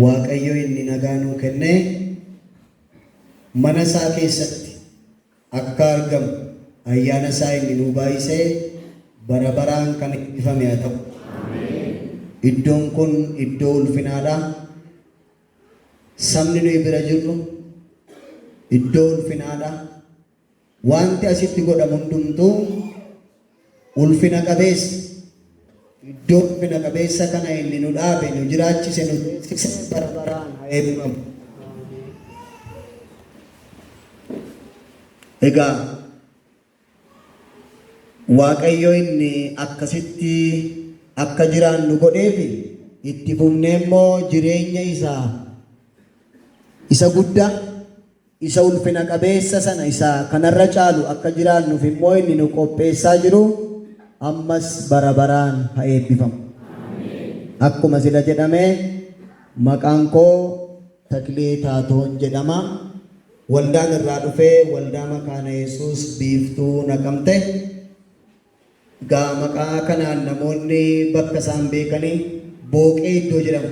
Waaqayyo inni nagaa nuu kennee mana isaa keessatti akka argamu ayyaana isaa inni nuu baay'isee bara baraan kan eebbifame haa ta'u. Iddoon kun iddoo ulfinaadha. Sabni nuyi bira jirru iddoo ulfinaadha. Wanti asitti godhamu hundumtuu ulfina qabeessa. Iddoo ulfina qabeessa kana inni nu dhaabe, nu jiraachise, nu teessise bara baraan haa eebbifamu. Egaa Waaqayyo inni akkasitti akka jiraannu godheefi itti fufnee immoo jireenya isaa isa guddaa isa ulfina qabeessa sana isa kanarra caalu akka jiraannuuf immoo inni nu qopheessaa jiru ammas bara baraan haa eebbifamu. Akkuma sila jedhame maqaan koo Taklee Taatoon jedhama. Waldaan irraa dhufee waldaa Makaana Yesuus Biiftuu Naqamte. Egaa maqaa kanaan namoonni bakka isaan beekanii Booqee iddoo jedhamu.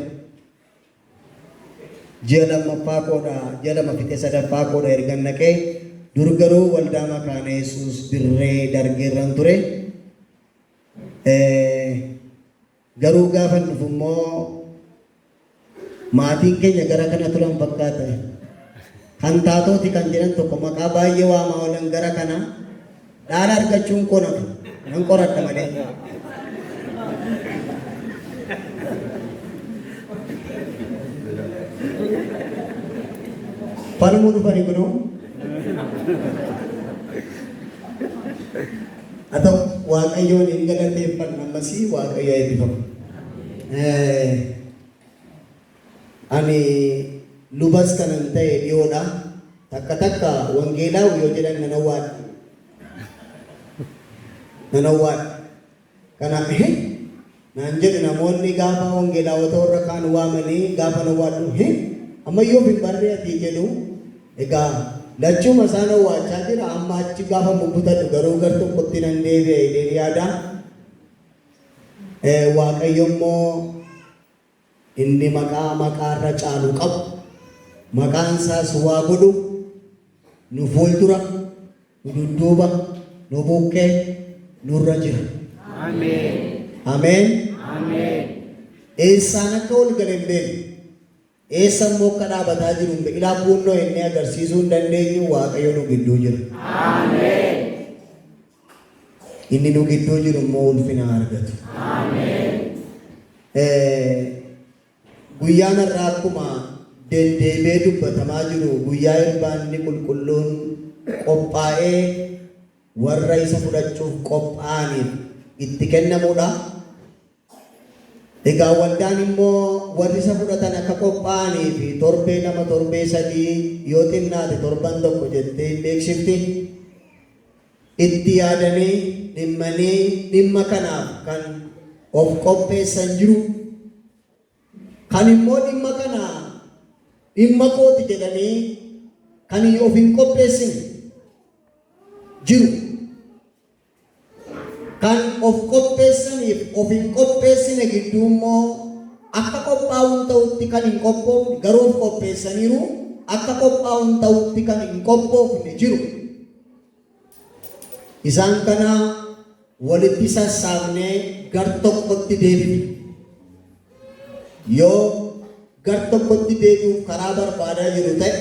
Ji'a lammaffaa koodha, ji'a lama fixee sadaffaa koodha ergan dhaqee. Dur garuu waldaa Makaana Yesuus Dirree Dargeerran ture. Garuu gaafan dhufu immoo maatiin keenya gara kana turan fakkaata. Kan taatooti kan jedhan tokko maqaa baay'ee waamaa oolan gara kana dhaala argachuun koo nafa nan qoradha malee. Falmuu dhufani kunoo. Haa ta'u Waaqayyoon hin galateeffanna ammasii Waaqayyo eebbifamu. Ani lubas kanan ta'e dhiyoodha. Takka takka wangeelaawi yoo jedhan nan owwaadha. Nan owwaadha. Kanaaf he naan jedhu namoonni gaafa wangeelaawota warra kaan waamanii gaafa na owwaadhu he ammayyuu of hin barree ati jedhu. Egaa lachuuma isaan owwaachaa jira amma achi gaafa bubbutadhu garuu gar tokkotti nan deebi'a jedheen yaada. Waaqayyo immoo Inni maqaa maqaarra caalu qabu, maqaan isaas waa godhu, nu fuuldura, nu dudduuba, nu bukkee, nurra jira. Ameen. Ameen. Ameen. Eessaan akka ol gale hin beeknu. Eessa immoo akka dhaabataa jiru hin beeknu. Ilaa kuunnoo inni agarsiisuu hin dandeenyu Waaqayyo nu gidduu jira. Ameen. Inni nu gidduu jiru immoo ulfina haa argatu. Guyyaan har'aa akkuma deddeebi'ee dubbatamaa jiru guyyaa irbaanni qulqulluun qophaa'ee warra isa fudhachuuf qophaa'aniif itti kennamudha. Egaa waldaan immoo warri isa fudhatan akka qophaa'anii fi torbee 2, torbee 3 yoo xinnaate torban tokko jettee hin beeksifti. Itti yaadanii, dhimmanii dhimma kanaaf kan of qopheessan jiru. Kan immoo dhimma kana dhimma kooti jedhanii kan of hin qopheessine jiru. Kan of qopheessaniif of hin qopheessine gidduu immoo akka qophaa'uun ta'utti kan hin qophoofne garuu of qopheessaniiru akka qophaa'uun ta'utti kan hin qophoofne jiru. Isaan kana walitti sassaabnee gar tokkotti deebifne. Yoo gar tokkotti deebi'uuf karaa barbaadaa jiru ta'e,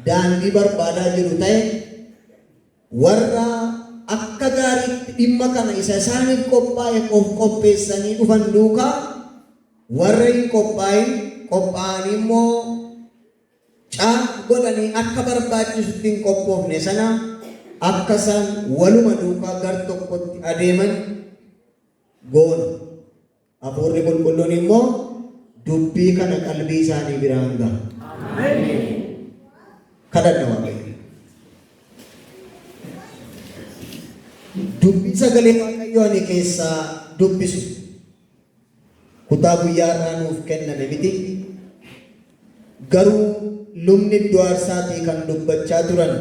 daandii barbaadaa jiru ta'e, Warra akka gaariitti dhimma kana isa isaaniif qophaa'e of qopheessanii dhufan duukaa warra hin qophaa'in qophaa'anii immoo ca godhanii akka barbaachisutti hin qophoofne sana akka isaan waluma duukaa gar tokkotti adeeman goona. Hafuurri Qulqulluun immoo dubbii kana qalbii isaanii biraan gaha. Kadhanna Waaqayyo. Dubbii sagalee Waaqayyoo ani keessaa dubbisu kutaa guyyaa irraa nuuf kenname miti. Garuu lubni iddoo aarsaatii kan dubbachaa turan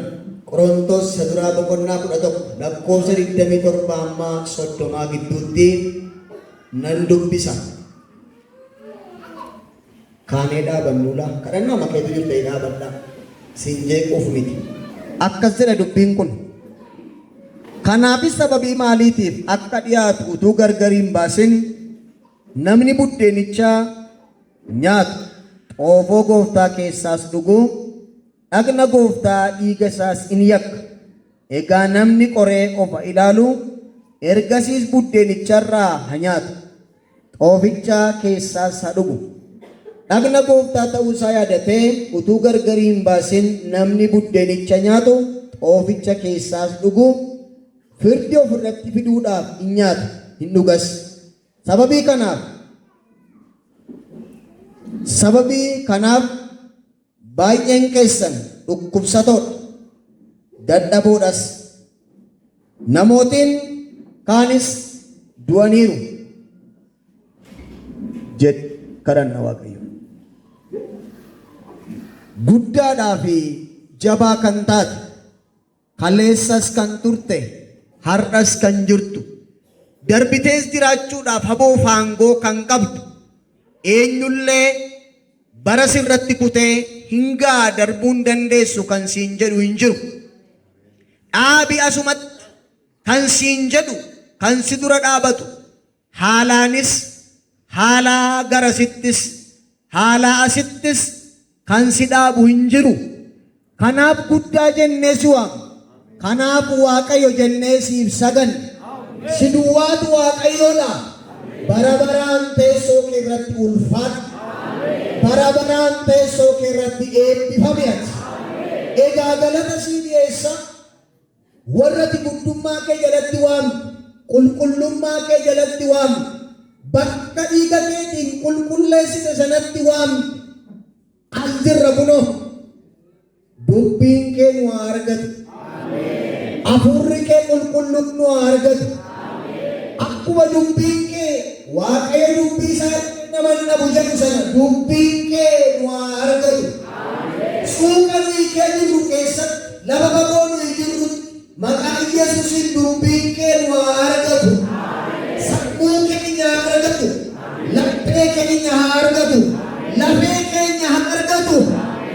Qorontos isa duraa boqonnaa 11 lakkoofsa 27 hamma 30 gidduutti nan dubbisa. Kaanee dhaabannuu laa kadhannaa makeetu jirta dhaabadhaa. Siin jeequuf miti. Akkas jedha dubbiin kun. Kanaafis sababii maaliitiif akka dhiyaatu utuu gargar hin baasin namni buddeenichaa nyaatu, xoofoo gooftaa keessaas dhugu, dhagna gooftaa dhiiga isaas in yakka. Egaa namni qoree of haa ilaalu, ergasiis buddeenicharraa haa nyaatu, xooficha keessaas haa dhugu. Dhagna gooftaa ta'uu isaa yaadatee utuu gargar hin baasin namni buddeenicha nyaatu, xooficha keessaas dhugu, firdii ofirratti fiduudhaaf hin nyaatu, hin dhugas. Sababii kanaaf baay'een keessan dhukkubsatoodha, dadhaboodhas. Namootiin kaanis du'aniiru jedhe kadhanna Waaqayyo. Guddaadhaa fi jabaa kan taate, kaleessas kan turte, har'as kan jirtu, darbitees jiraachuudhaaf haboo faangoo kan qabdu, eenyullee bara sirratti kutee hingaa darbuun dandeessu kan siin jedhu hin jiru. Dhaabi asumatti kan siin jedhu, kan si dura dhaabatu, haalaanis, haalaa garasittis, haalaa asittis kan si dhaabu hin jiru. Kanaaf guddaa jennee si waamna. Kanaaf Waaqayyo jennee siif saganne. Si duwwaatu Waaqayyoodha. Bara baraan teessoo kee irratti ulfaadhu. Bara baraan teessoo kee irratti eebbifami ati. Egaa galata sii dhiyeessa. Warra ati guddummaa kee jalatti waamte, qulqullummaa kee jalatti waamte, bakka dhiiga keetiin qulqulleessite sanatti waamte. As jirra kunoo. Dubbiin kee nu haa argatu. Hafuurri kee qulqulluun nu haa argatu. Akkuma dubbiin kee Waaqayyo dubbii isaa nama hin dhabu jedhu sana, dubbiin kee nu haa argatu. Suuqa nuyi kee jirru keessatti, lafa fagoo nuyi jirrutti, maqaa Yesuusiin dubbiin kee nu haa argatu. Sammuu keenya haa argatu. Laphee keenya haa argatu. Lafee keenya haa argatu.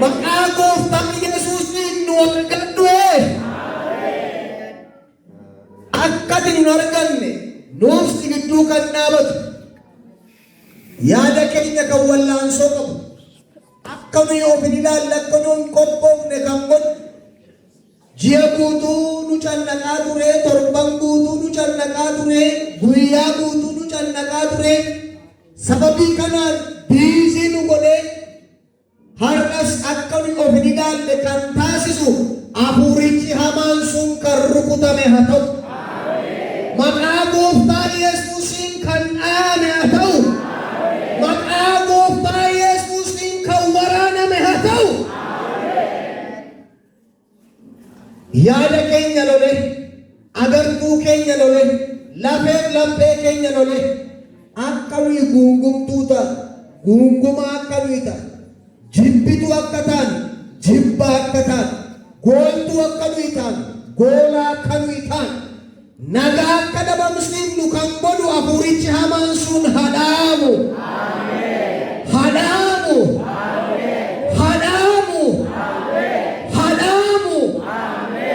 Maqaa gooftaa Yesuusiin nu argadhu. Akka ati nun arganne nuuf si gidduu kan dhaabatu, yaada keenya kan wallaansoo qabu, akka nuyi of hin ilaalle, akka nu hin qophoofne kan godhu, ji'a guutuu nu cannaqaa ture, torban guutuu nu cannaqaa ture, guyyaa guutuu nu cannaqaa ture, sababii kanaan busy nu godhee har'as akka nuyi of hin ilaalle kan taasisu, hafuurichi hamaan sun kan rukutame haa ta'u. Maqaa gooftaa Yesuusiin kan dhaame haa ta'u. Maqaa gooftaa Yesuusiin kan waraaname haa ta'u. Yaada keenya lole, agartuu keenya lole, lafeef laphee keenya lole, akka nuyi guungumtuu ta'a, guungumaa akka nuyi ta'a, jibbituu akka taane, jibbaa akka taane, gooltuu akka nuyi taane, goolaa akka nuyi taane, nagaa akka dhabamsiifnu kan godhu hafuurichi hamaan sun hadhaamu. Hadhaamu. Hadhaamu. Hadhaamu.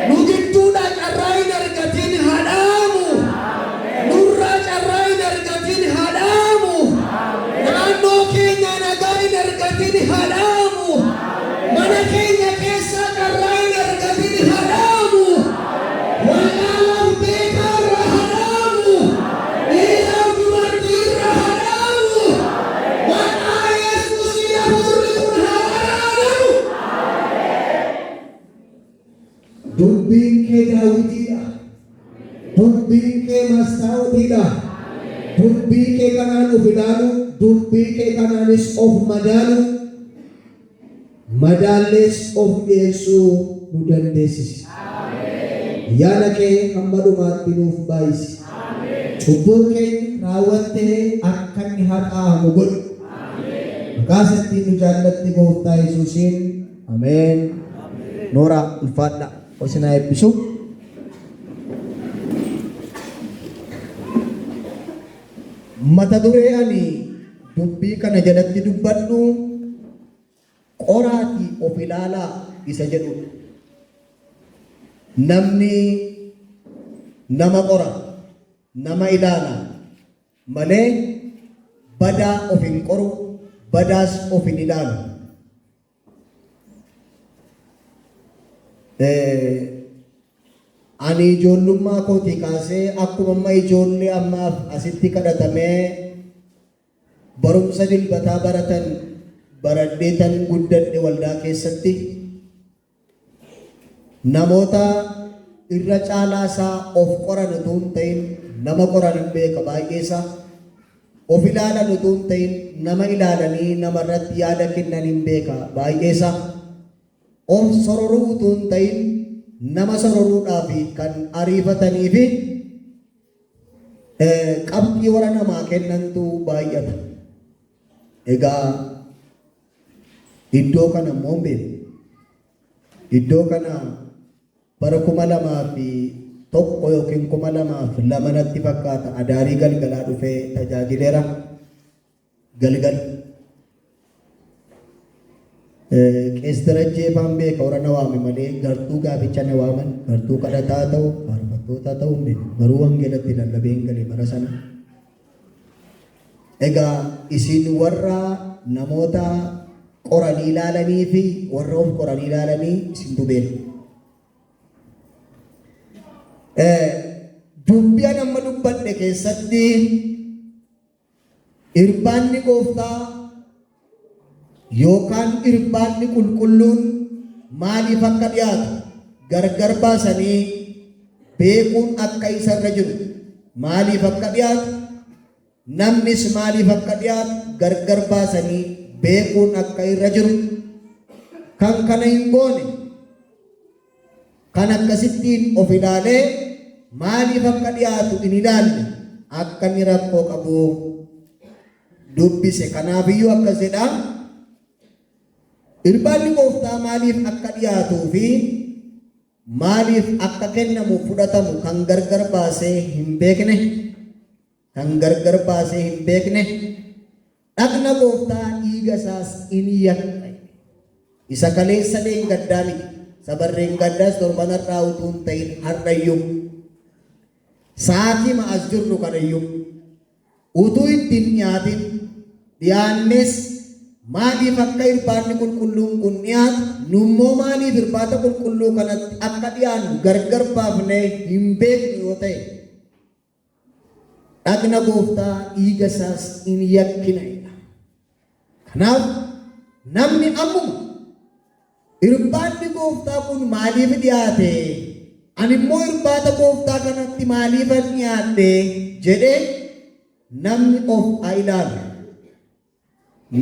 Nu gidduudhaa carraa hin argatin hadhaamu. Nurraa carraa hin argatin hadhaamu. Naannoo keenya nagaa hin argatin hadhaamu. Mana keenya keessaa carraa hin argatin hadhaamu. Wallaalaaf beekaarra hadhaamu. Dhiiraaf dubartiirra hadhaamu. Maqaa Yesuusiin hafuurri kun haa waraanamu. Dubbiin kee daawwitiidha. Dubbiin kee mastaawutiidha. Dubbii kee kanaan of ilaalu, dubbii kee kanaanis of madaalu, madaallees of dhiyeessuu nu dandeessisi. Ayyaana kee hamma dhumaatti nuuf baay'isi. Cubbuu keenya raawwattee akka inni haxaa'amu godhi. Maqaa isattiin nu jaallatte gooftaa Yesuusiin, ameen. Noora, ulfaadha. Isin haa eebbisu. Mata duree ani dubbii kana jalatti dubbadhu Qoraatii of ilaalaa isa jedhudha. Namni nama qora, nama ilaala malee badaa of hin qoru, badaas of hin ilaalu. Ani ijoollummaa kootii kaasee akkuma amma ijoollee ammaaf asitti kadhatamee barumsa dilbataa baratan baradheetan guddadhe. Waldaa keessatti namoota irra caalaa isaa of qoran utuu hin ta'in nama qoran hin beeka. Baay'ee isaa of ilaalan utuu hin ta'in nama ilaalanii namarratti yaada kennan hin beeka. Baay'ee isaa of sororuu utuu hin ta'in nama sororuudhaaf kan ariifatanii fi qabxii warra namaa kennantu baay'ata. Egaa iddoo kana immoo hin beeku. Iddoo kana bara 2001 yookiin 2002 natti fakkaata, adaarii galgalaa dhufee tajaajileera. Galgal. Qees Darajjee faan beeka, warra na waame malee gartuu gaaficha na waaman, gartuu kadhataa ta'u, faarfattoota ta'u hin beeku. Garuu wangeelatti lallabee hin gale bara sana. Egaa isin warra namoota qoranii ilaalanii fi warra of qoranii ilaalanii isintu beeka. Dubbii ani amma dubbadhe keessatti irbaanni gooftaa yookaan irbaanni qulqulluun maaliif akka dhiyaatu gargar baasanii beekuun akka isarra jiru, maaliif akka dhiyaatu, namnis maaliif akka dhiyaatu gargar baasanii beekuun akka irra jiru, kan kana hin goone, kan akkasittiin of ilaalee maaliif akka dhiyaatu hin ilaalle, akka inni rakkoo qabu dubbise. Kanaafiyyuu akkas jedha: Irbaanni gooftaa maaliif akka dhiyaatuu fi maaliif akka kennamu, fudhatamu kan gargar baasee hin beekne, kan gargar baasee hin beekne, dhagna gooftaa dhiiga isaas in yakka. Isa kaleessa dheengaddaa miti. Sabarreen gaddaas torban har'aa utuu hin ta'in, har'ayyuu, sa'aatii as jirru kanayyuu, utuu ittiin dhiyaatin, dhiyaannes, maaliif akka irbaanni qulqulluun kun dhiyaatu, nummoo maaliif irbaata qulqulluu kanatti akka dhiyaannu gargar baafnee hin beeknu yoo ta'e, dhagna gooftaa dhiiga isaas in yakkina jedha. Kanaaf namni ammuma irbaanni gooftaa kun maaliif dhiyaate, ani immoo irbaata gooftaa kanatti maaliifan dhiyaadhe jedhee namni of haa ilaalu.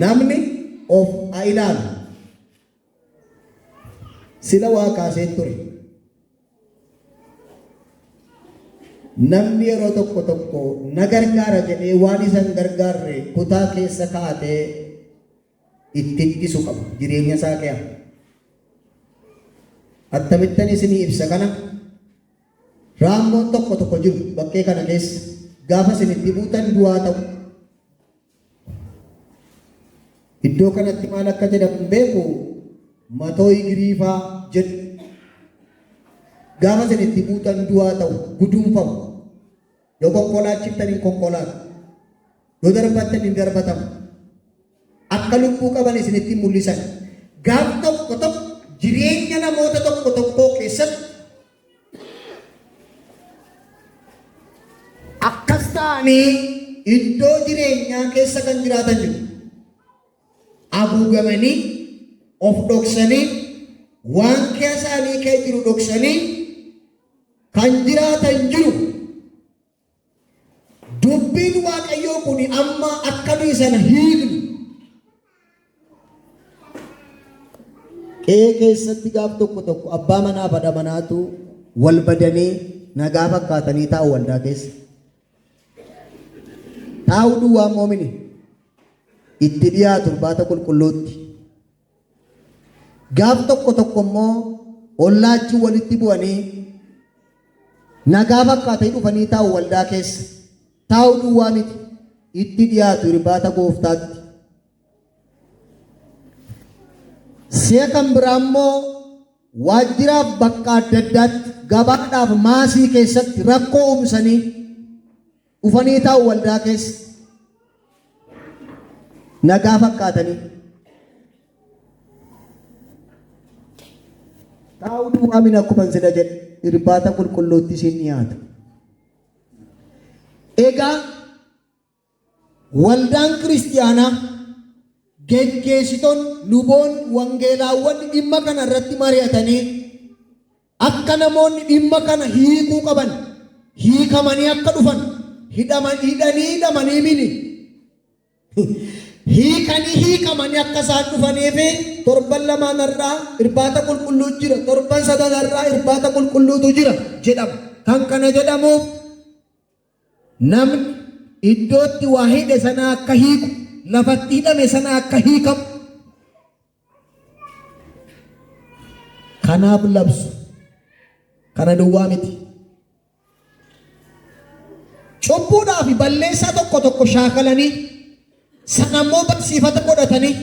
Namni of haa ilaalu. Sila waa kaaseen ture. Namni yeroo tokko tokko na gargaara jedhee waan isa hin gargaarre kutaa keessa kaa'atee itti ittisu qaba jireenya isaa keessa. Akkamittan isinii ibsa kana? Raammoon tokko tokko jiru bakkee kana keessa, gaafa isin itti buutan du'aa ta'u. Iddoo kanatti maal akka jedhamu hin beeku, matoo igiriifaa jedhu. Gaafa isin itti buutan du'aa ta'u, guduunfamu. Yoo konkolaachiftan hin konkolaatu. Yoo darbattan hin darbatamu. Akka lubbuu qaban isinitti mul'isan. Gaaf tokko tokko jireenya namoota tokko tokkoo keessatti akkas ta'anii iddoo jireenyaa keessa kan jiraatan jiru. Haguugamanii, of dhoksanii, waan keessa isaanii kee jiru dhoksanii kan jiraatan jiru. Dubbiin Waaqayyoo kun amma akka nuyi sana hiiknu. Qe'ee keessatti gaaf tokko tokko abbaa manaa fi haadha manaatu wal badanii nagaa fakkaatanii taa'u waldaa keessa. Taa'uu duwwaa immoo mini, itti dhiyaatu irbaata qulqulluutti. Gaaf tokko tokko immoo ollaachi walitti bu'anii nagaa fakkaatanii dhufanii taa'u waldaa keessa. Taa'uu duwwaa miti, itti dhiyaatu irbaata gooftaatti. Si'a kan biraa immoo waajjiraaf bakka adda addaatti gabaadhaaf maasii keessatti rakkoo uumsanii dhufanii taa'u waldaa keessa. Nagaa fakkaatanii. Taa'uu duwwaa min akkuma sila jedhe irbaata qulqulluutti isin dhiyaatu. Egaa waldaan kiristiyaanaa geggeessitoonni luboonni wangeelaawwan dhimma kana irratti mari'atanii akka namoonni dhimma kana hiikuu qaban hiikamanii akka dhufan hidhanii hidhamanii mini hiikanii hiikamanii akka isaan dhufanii fi torban lamaan irraa irbaata qulqulluu jira, torban sadan irraa irbaata qulqulluutu jira jedhama. Kan kana jedhamuuf namni iddootti waa hidhe sana akka hiiku, lafatti hidhame sana akka hiikamu. Kanaaf labsu. Kana duwwaa miti. Cubbuudhaa fi balleessaa tokko tokko shaakalanii sana immoo barsiifata godhatanii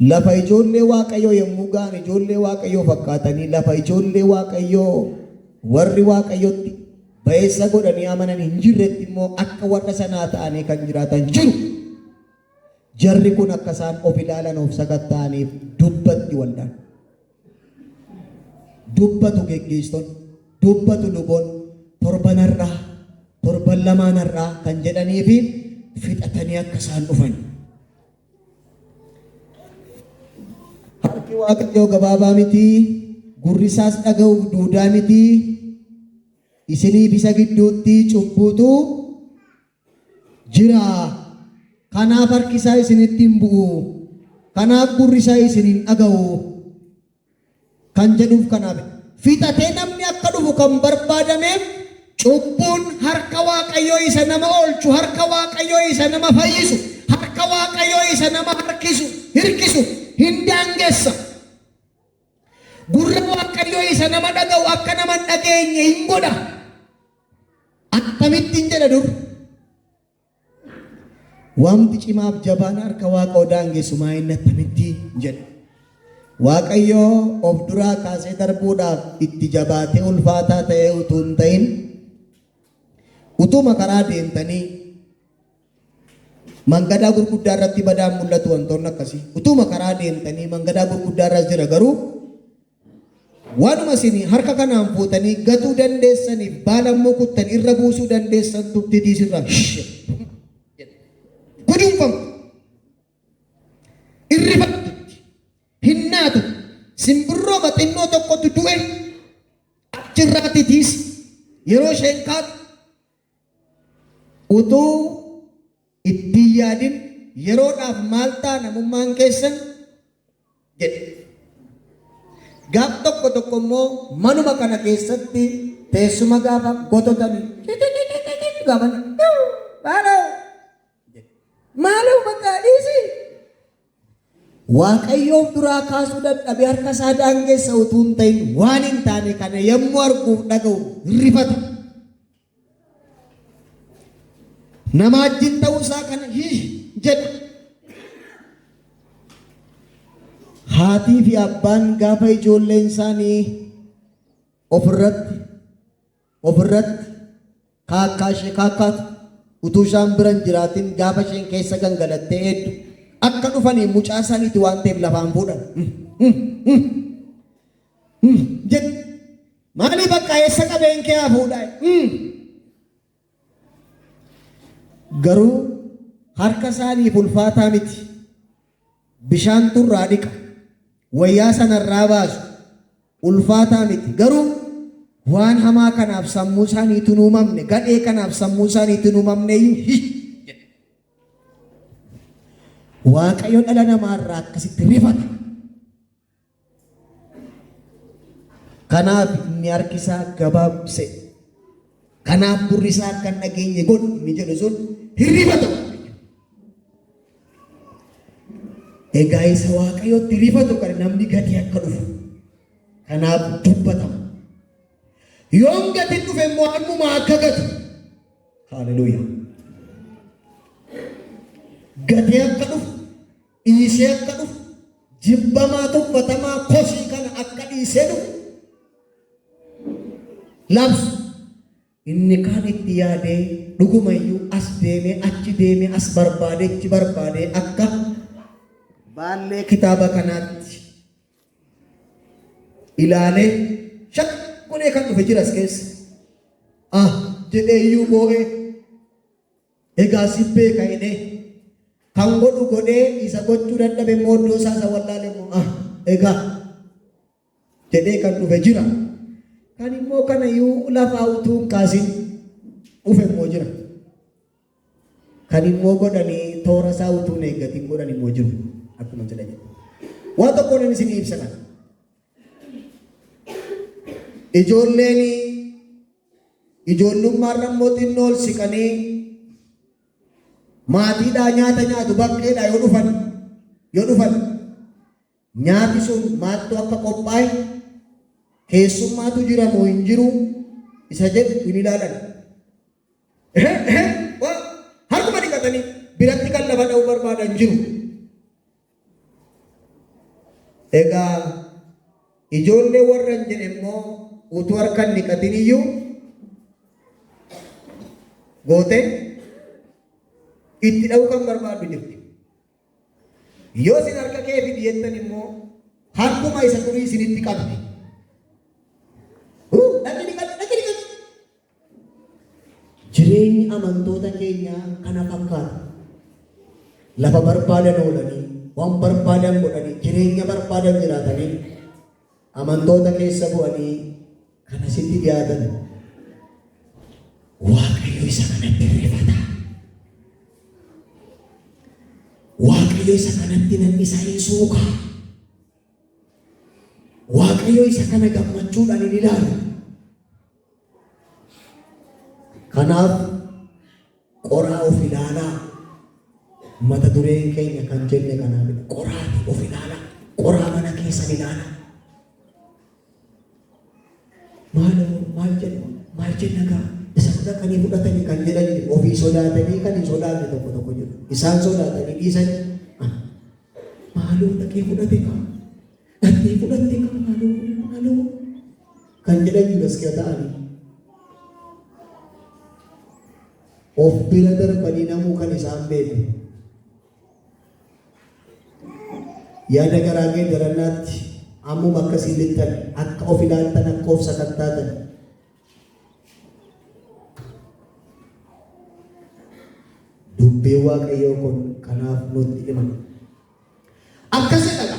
lafa ijoollee Waaqayyoo yommuu ga'an ijoollee Waaqayyoo fakkaatanii lafa ijoollee Waaqayyoo warri Waaqayyotti ba'eessa godhanii amanan hin jirretti immoo akka warra sanaa ta'anii kan jiraatan jiru. Jarri kun akka isaan of ilaalan of sakatta'aniif dubbatti waldaan. Dubbatu geggeessitoonni, dubbatu luboonni, torban har'aa, torban lamaan har'aa kan jedhanii fi fixatanii akka isaan dhufan. Harki Waaqayyoo gabaabaa miti, gurri isaas dhaga'uuf duudaa miti. Isiniif isa gidduutti cubbuutu jira. Kanaaf harki isaa isinitti hin bu'u. Kanaaf gurri isaa isin hin dhaga'u. Kan jedhuuf kanaaf. Fixatee namni akka dhufu kan barbaadameef cubbuun harka Waaqayyoo isa nama oolchu, harka Waaqayyoo isa nama fayyisu, harka Waaqayyoo isa nama harkisu, hirkisu hin daangessa. Gurra Waaqayyoo isa nama dhaga'u akka nama hin dhageenye hin godha. Akkamittiin jedha dur. Wanti cimaaf jabaan harka Waaqayyoo daangessu maa inni attamitti jedha. Waaqayyoo of duraa kaasee darbuudhaaf itti jabaatee ulfaataa ta'ee utuu hin ta'in utuma karaa deemtanii mangadaa gurguddaa irratti badaan mul'atu wantoonni akkasii. Utuma karaa deemtanii mangadaa gurguddaa irras jira garuu waanuma isin harka kanaan fuutanii gatuu dandeessaniif baala immoo kuttan irra buusuu dandeessan tubtitii sirraa guduunfamtu. Irrifattutti hin naatu. Simbirroo xinnoo tokkotu du'e achirraa titiis yeroo isheen kaatu utuu ittiin yaadin yeroodhaaf maal ta'a namummaan keessan jedhe. Gaaf tokko tokko immoo manuma kana keessatti teessuma gaafa gototanii gaafa maaloo maaloo bakka dhiisi. Waaqayyoof duraa kaasuu dadhabee harka isaa daangeessa utuu hin ta'in waan hin taane kana yommuu arguuf dhaga'u rifata. Nama wajjin ta'uu isaa kana hii jedha. Haatii fi abbaan gaafa ijoolleen isaanii ofirratti kaakkaa ishee kaakkaatu utuu isaan bira hin jiraatin gaafa isheen keessa gangalattee eeddu akka dhufanii mucaa isaaniiti waan ta'eef lafaan fuudhan. Jedhu maaliif bakka eessa qabeen kee haa fuudhaa? Garuu harka isaaniif ulfaataa miti. Bishaan turraa dhiqa. Wayyaa sanarraa baasu. Ulfaataa miti. Garuu waan hamaa kanaaf sammuu isaaniitu hin uumamne, gadhee kanaaf sammuu isaaniitu hin uumamne iyyuu hi jedhe. Waaqayyo dhala namaarraa akkasitti rifata. Kanaaf inni harki isaa gabaabse. Kanaaf gurri isaa akka hin dhageenye godhu inni jedhu sun hin rifata. Egaa isa Waaqayyotti rifatu kan namni gatii akka dhufu. Kanaaf dubbatama. Yoon gatiin dhufe immoo ammuma akka gatu. Haleluuyaa. Gatii akka dhufu. Dhiisee akka dhufu, jibbamaa tuffatamaa kosii kana akka dhiisee dhufu labsu. Inni kaan itti yaadee dhugumayyuu as deemee achi deemee as barbaadee achi barbaadee akka baallee kitaaba kanaatti ilaalee shakkulee kan dhufe jira as keessa. Ah jedhee iyyuu boo'ee egaa si beeka jedhee kan godhu godhee isa gochuu dadhabe immoo iddoo isaa isa wallaale immoo ah egaa jedhee kan dhufe jira. Kan immoo kana iyyuu lafaa utuu hin kaasin dhufe immoo jira. Kan immoo godhanii toora isaa utuu hin eeggatin godhan immoo jiru. Akkuma jedha jedhu. Waan tokkoon inni isinii ibsa kana. Ijoolleen ijoollummaarra immoo xinnoo ol siqanii maatiidhaa nyaata nyaatu bakkeedhaa yoo dhufan nyaati sun maaltu akka qophaa'e, keessummaatu jira moo hin jiru isa jedhu hin ilaalan. Harkuma dhiqatanii biratti kan lafa dha'uu barbaadan jiru. Egaa ijoollee warra hin jedhe immoo utuu harka hin dhiqatin iyyuu gootee itti dha'uu kan barbaaddu jirti. Yoo isin harka kee fidi jettan immoo harkuma isa xurii isinitti qabdi. Dhaqi dhiqadhu, dhaqi dhiqadhu. Jireenyi amantoota keenyaa kana fakkaata. Lafa barbaadan oolanii, waan barbaadan godhanii, jireenya barbaadan jiraatanii, amantoota keessa bu'anii kan asitti dhiyaatan Waaqayyo isa kanatti rifata. Waaqayyo isa kanatti nan isa hin suuka. Waaqayyo isa kana gammachuudhaan hin ilaalu. Kanaaf qoraa of ilaalaa. Mata dureen keenya kan jenne kanaafidha. Qoraati of ilaalaa. Qoraa mana keessan ilaalaa. Maaloo maal jenna, maal jenna gaa isa fudhatanii fudhatanii kan jedhan ofii sodaatanii kan hin sodaanne tokko tokko jiru. Isaan sodaatanii dhiisanii maaloo dhaqee fudhate kaa, dhaqee fudhatte kaa, maaloo maaloo kan jedhan jiru as keessa ta'anii. Of bira darbanii namuu kan isaan beeku. Yaada garaa geeddarannaatti ammuma akkasiin lixxan, akka of ilaaltan, akka of sakattaatan. Dubbiin Waaqayyoo kun kanaaf nutti hima. Akkasidha.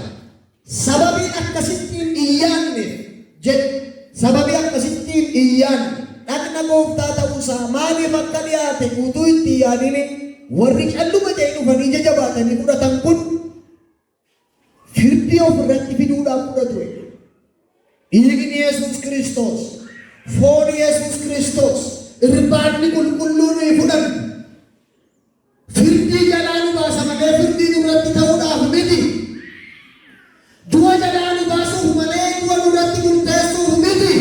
Sababii akkasittiin hin yaadneef jedhe. Sababii akkasittiin hin yaadne, dhaqna gooftaa ta'uusaa maaliif akka dhiyaate utuu itti hin yaadini warri calluma jedhanii dhufanii ija jabaatanii fudhatan kun firdii of irratti fiduudhaan fudhatu. Dhiigni Yesuus Kiristoos, foon Yesuus Kiristoos, irbaanni qulqulluu nuyi fudhannu firdii jalaa nu baasa malee firdii nurratti ta'uudhaaf miti. Du'a jalaa nu baasuuf malee du'a nurratti murteessuuf miti.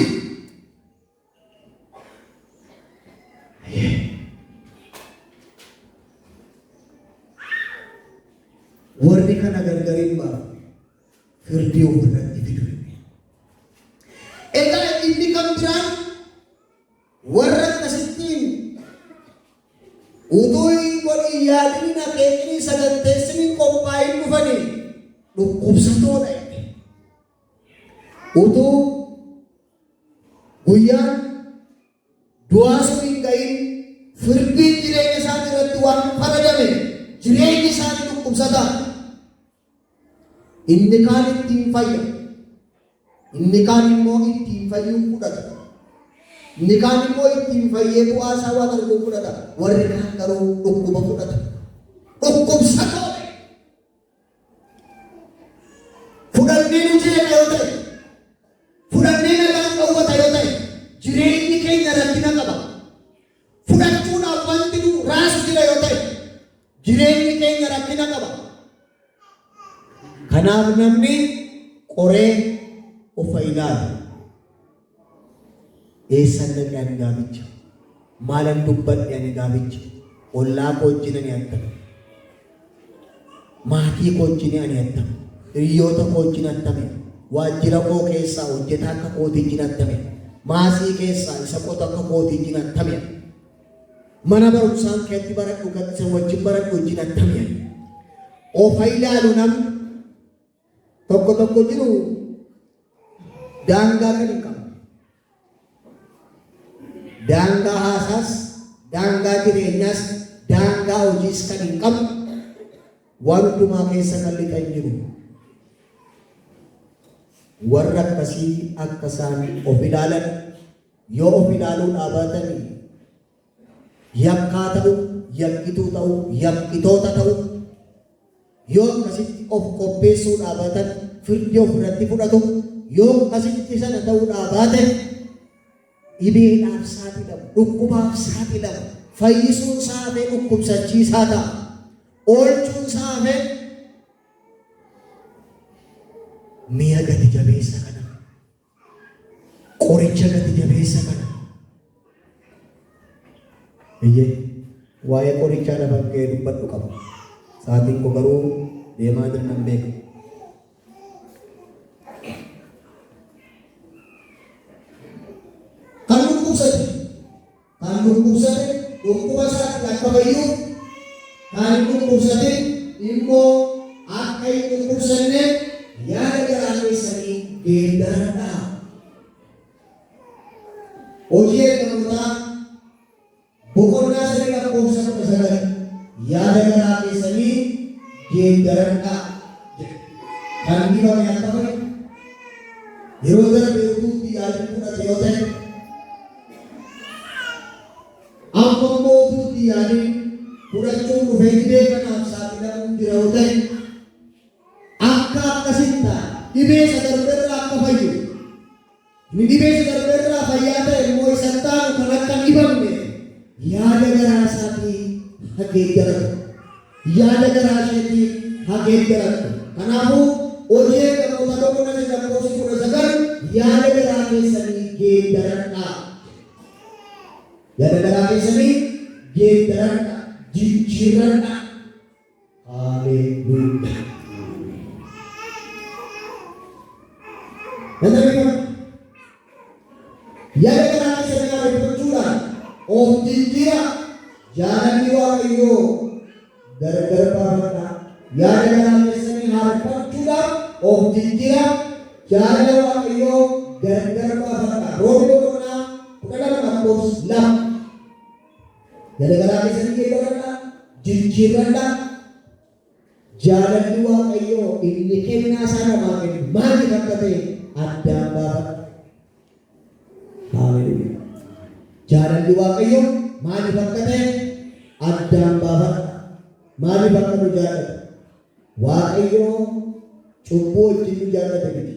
Warri kana gargar hin baafne firdii ofirratti fidu. Egaa inni kan biraan warra akkasittiin utuu hin godhin, yaadin, hin akeekin, saganteessin, hin qophaa'in dhufanii dhukkubsatoodha inni. Utuu guyyaan du'aa sun hin ga'in firdiin jireenya isaanii irratti waan faradame jireenyi isaanii dhukkubsataa. Inni kaan ittiin fayya. Inni kaan immoo ittiin fayyuu fudhata. Inni kaan immoo ittiin fayyee bu'aa isaa waan arguu fudhata. Warri kaan garuu dhukkuba fudhata. Dhukkubsatoodha. Fudhannee nu jireenya yoo ta'e, fudhannee nagaan dhowwata yoo ta'e, jireenyi keenya rakkina qaba. Fudhachuudhaaf wanti nu raasu jira yoo ta'e, jireenyi keenya rakkina qaba. Kanaaf namni qoree of ilaalu. Eessan dhaqe ani gaaficha? Maalan dubbadhe ani gaaficha? Ollaa koo wajjin ani akkam? Maatii koo wajjin ani attami? Hiriyoota koo wajjin attami? Waajjira koo keessaa hojjetaa akka kootii wajjin attami? Maasii keessaa isa qotu akka kootii wajjin attami? Mana barumsaan keetti baradhu kan isa wajjin baradhu wajjin attami? Ofa ilaalu namni tokko tokko jiru daangaa kan hin qabne. Daangaa haasaas, daangaa jireenyaas, daangaa hojiis kan hin qabne waan hundumaa keessa kan lixan jiru. Warra akkasii akka isaan of ilaalan yoo of ilaaluu dhaabatanii yakkaa ta'u, yakkituu ta'u, yakkitoota ta'u, yoo akkasitti of qopheessuu dhaabatan firdii of irratti fudhatu, yoo akkasitti sana ta'uu dhaabaate dhibeedhaaf saaxilamu, dhukkubaaf saaxilamu, fayyisuun isaa hafee dhukkubsachiisaa ta'a, oolchuun isaa hafee mi'a gati jabeessa kana, qoricha gati jabeessa kana. Eeyyee, waa'ee qorichaa lafan ga'ee dubbadhu qaba. Sa'aatiin koo garuu deemaa jira nan beeka. Kan dhukkubsate, kan dhukkubsate dhukkuba isaatti akka fayyuuf, kan hin dhukkubsatin immoo akka hin dhukkubsanneef yaada garaa keessanii geeddaradhaa. Hojii Ergamootaa boqonnaa 3 lakkoofsa 19 yaada garaa keessanii geeddaradhaa jedha. Kan dhibame akka fayyu yeroo darbe utuu itti yaadin fudhate yoo ta'e amma immoo utuu itti yaadin fudhachuun dhufee dhibee kanaaf saaxilamuun jira yoo ta'e akka akkas hin taane dhibee isa darberraa akka fayyu inni dhibee isa darberraa fayyaa ta'e immoo isa taanu kan akka hin dhibamne yaada garaa isaatii haa geeddaratu. Yaada garaa isheetii haa geeddarattu. Kanaafuu Hojii Ergamoota boqonnaa 3 lakkoofsi 19 yaada garaa keessanii geeddaradhaa. Yaada garaa keessanii geeddaradhaa, jijjiirradhaa. Haleluuyaa. Nan dhaggeeffadha. Yaada garaa keessanii haareffachuudhaan of jijjiiraa. Jaalalli Waaqayyoo gargar baafadhaa. Yaada garaa keessanii haareffachuudhaan of jijjiiraa. Jaalala Waaqayyoo gargar baafadhaa. Roomee boqonnaa 12 lakkoofsa 2. Yaada garaa keessanii geeddaradhaa, jijjiirradhaa. Jaalalli Waaqayyoo inni kennaa isaa namaa kennu maaliif akka ta'e addaan baafadha. Haaleluyyaa. Jaalalli Waaqayyoo maaliif akka ta'e addaan baafadha. Maaliif akka nu jaallatu? Waaqayyoo cubbuu wajjin nu jaallate miti.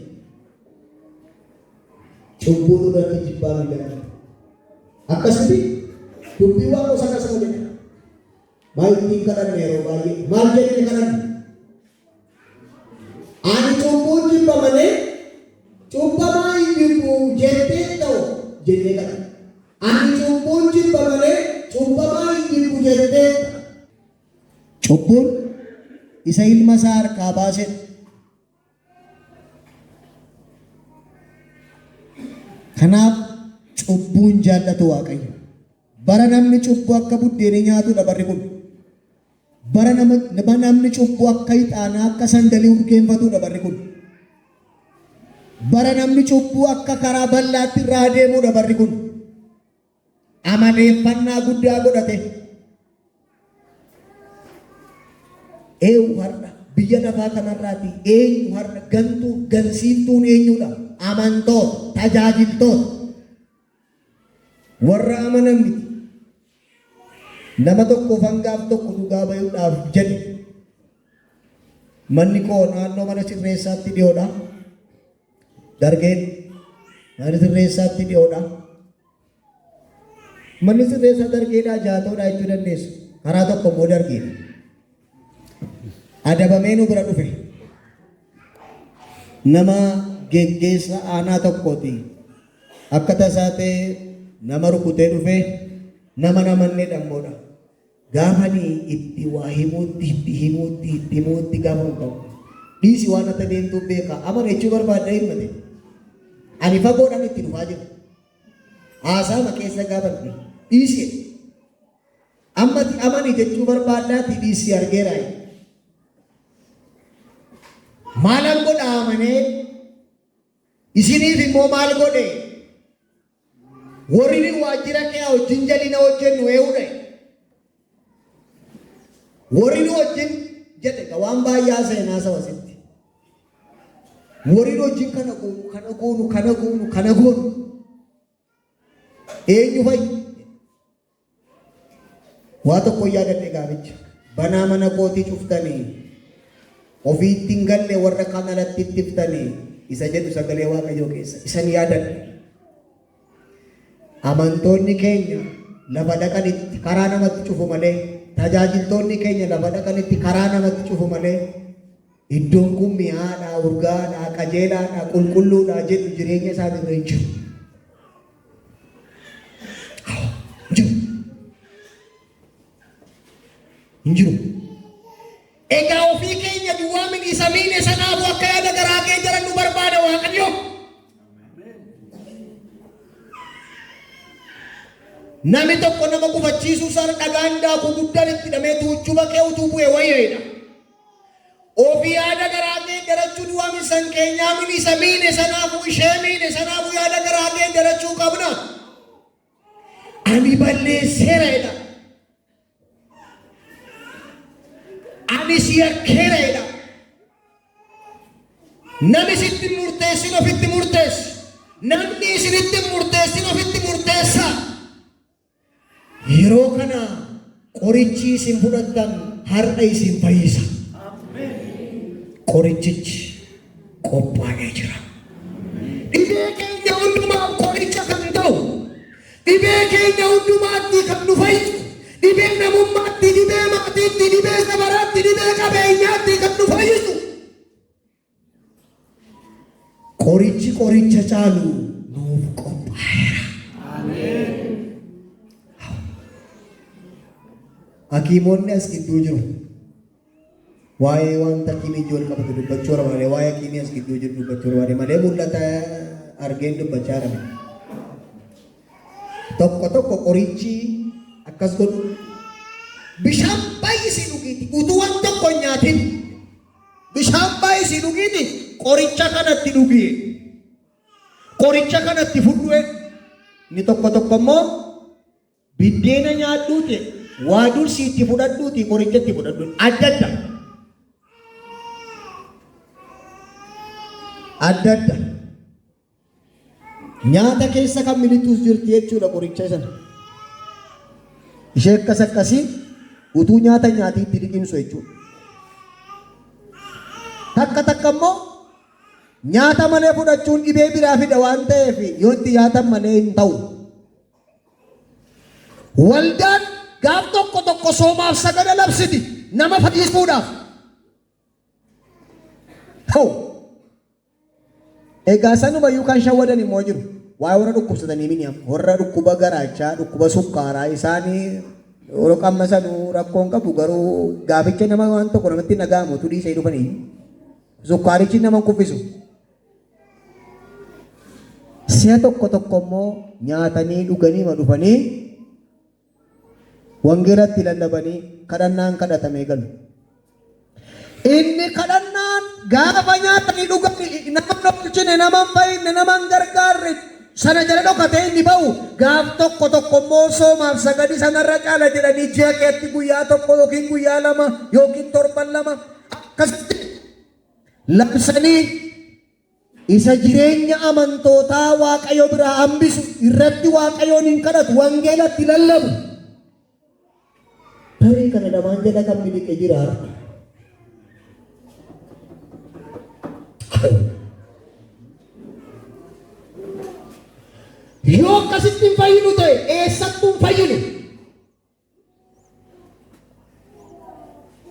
Cubbuu nurratti jibbaa nu jaallate. Akkasumas dubbii Waaqos akkasuma jedha. Maal ittiin kadhanne yeroo baay'ee? Maal jennee kadhanne? Ani cubbuun jibba malee cubbamaa hin jibbu jettee ta'u jennee kadhanne. Ani cubbuun jibba malee cubbamaa hin jibbu jettee. Cubbuun isa ilma isaa harkaa baasedha. Kanaaf cubbuun jaallatu Waaqayyo. Bara namni cubbuu akka buddeenii nyaatudha barri kun. Bara namni cubbuu akka ixaanaa akka sandalii urgeenfatudha barri kun. Bara namni cubbuu akka karaa bal'aatti irraa adeemudha barri kun. Amaleeffannaa guddaa godhate. Eenyu har'a biyya lafaa kanarraati eenyu har'a gantuu gansiiftuun eenyudha? Amantoota, tajaajiltoota. Warra amanan miti. Nama tokkoof hangaaf tokko dhugaa bayuudhaaf jedhe. Manni koo naannoo mana sirreessaatti dhiyoodha. Dargeen mana sirreessaatti dhiyoodha. Manni sirreessaa dargeedhaa jaatoodha jechuu dandeessu. Karaa tokko immoo dargeedha. Adabamee nu bira dhufe. Nama geggeessa aanaa tokkooti. Akka tasaa ta'e nama rukutee dhufe nama namannee dhammoodha. Gaafani itti waa himuutti itti himuutti itti himuutti gaafa hin qabu. Dhiisi waan akka deemtuu beeka. Amana jechuu barbaadda himmate. Ani fagoodhaan itti dhufaa jira. Haasaama keessa gaafa dhufe. Dhiisi. Ammati amani jechuu barbaaddaati dhiisi argeera. Maalan godha amanee isiniif immoo maal godhe? Warri nu waajjira kee wajjin jalina hojjennu ee'uudha. Warri nu wajjin jedhe waan baay'ee haasa'e naasa wasitti. Warri nu wajjin kana goonu, kana goonu, kana goonu, kana goonu. Eenyu fa'i? Waa tokko yaadadhe gaaficha. Banaa mana kootii cuftanii ofiitti hin galle warra kaan alatti ittiftanii isa jedhu sagalee Waaqayyoo keessa isan yaadadhe. Amantoonni keenya lafa dhaqanitti karaa namatti cufu malee, tajaajiltoonni keenya lafa dhaqanitti karaa namatti cufu malee, iddoon kun mi'aadha, urgaadha, qajeelaadha, qulqulluudha jedhu jireenya isaanii irra hin jiru. Hin jiru. Hin jiru. Egaa ofii keenya duwwaa miti isa miine sanaafuu akka yaada garaa kee jaran nu barbaada Waaqayyo. Namni tokko nama gufachiisuu sana dhagaan daakuu guddaan itti hidhamee tuuchuba kee utuu bu'e wayyeedha. Ofii yaada garaa kee darachuu duwwaa miti san keenyaa miti isa miine sanaafuu ishee miine sanaafuu yaada garaa kee darachuu qabna. Ani balleesseera jedha. Ani si yakkeera jedha. Namni sitti murteessin ofitti murteessi. Namni isinitti murteessin ofitti murteessa. Yeroo kana qorichi isin fudhattan har'a isin fayyisa. Qorichichi qophaa'ee jira. Dhibee keenya hundumaaf qoricha kan ta'u, dhibee keenya hundumaatti kan nu fayyisu, dhibee namummaatti, dhibee maatiitti, dhibee sabaraatti, dhibee qabeenyaatti kan nu fayyisu. Qorichi qoricha caalu nuuf qophaa'eera. Hakiimonni as gidduu jiru. Waa'ee wanta hakiimii wal qabatu dubbachuu barbaade, waa'ee hakiimii as gidduu jiru dubbachuu barbaade malee mul'ata argeen dubbachaa jira. Tokko tokko qorichi akkas godhu. Bishaan baay'isii dhugiiti utuu waan tokko hin nyaatin. Bishaan baay'isii dhugiiti qoricha kanatti dhugi. Qoricha kanatti fudhu. Inni tokko tokko immoo biddeena nyaadhuuti waa dursii itti fudhadhuuti qoricha itti fudhadhu. Adda adda. Adda adda. Nyaata keessa kan milixxus jirti jechuudha qoricha sana. Ishee akkas akkasii utuu nyaata nyaatii itti liqimsu jechuudha. Takka takka immoo nyaata malee fudhachuun dhibee biraa fida waan ta'eef yoo itti nyaatan malee hin ta'u. Waldaan gaaf tokko tokko soomaaf sagada labsiti nama fayyisuudhaaf. Ta'u. Egaa sanumayyuu kan shawwadan immoo jiru. Waa'ee warra dhukkubsatanii mini amma. Warra dhukkuba garaachaa, dhukkuba sukkaaraa isaanii yeroo qamma sanuu rakkoon qabu garuu gaaficha nama waan tokko namatti dhaga'amu utuu dhiisee dhufanii. Sukkaarichi nama kuffisu. Si'a tokko tokko immoo nyaatanii dhuganii ma dhufanii wangeelatti lallabanii kadhannaan kadhatamee galu. Inni kadhannaan gaafa nyaatanii dhuganii nama hin oolchine, nama hin fayyine, nama hin gargaarre sana jala dhokatee inni ba'u gaaf tokko tokko immoo soomaaf sagadi sanarra caala jedhanii ji'a keetti guyyaa tokko yookiin guyyaa lama yookiin torban lama akkasitti labsanii isa jireenya amantootaa Waaqayyo biraa hambisu irratti Waaqayyoon hin kadhatu, wangeelatti lallabu. Tarii kana lamaan jala kan miliqe jira har'a. Yoo akkasitti hin fayyinu ta'e eessattuu hin fayyinu?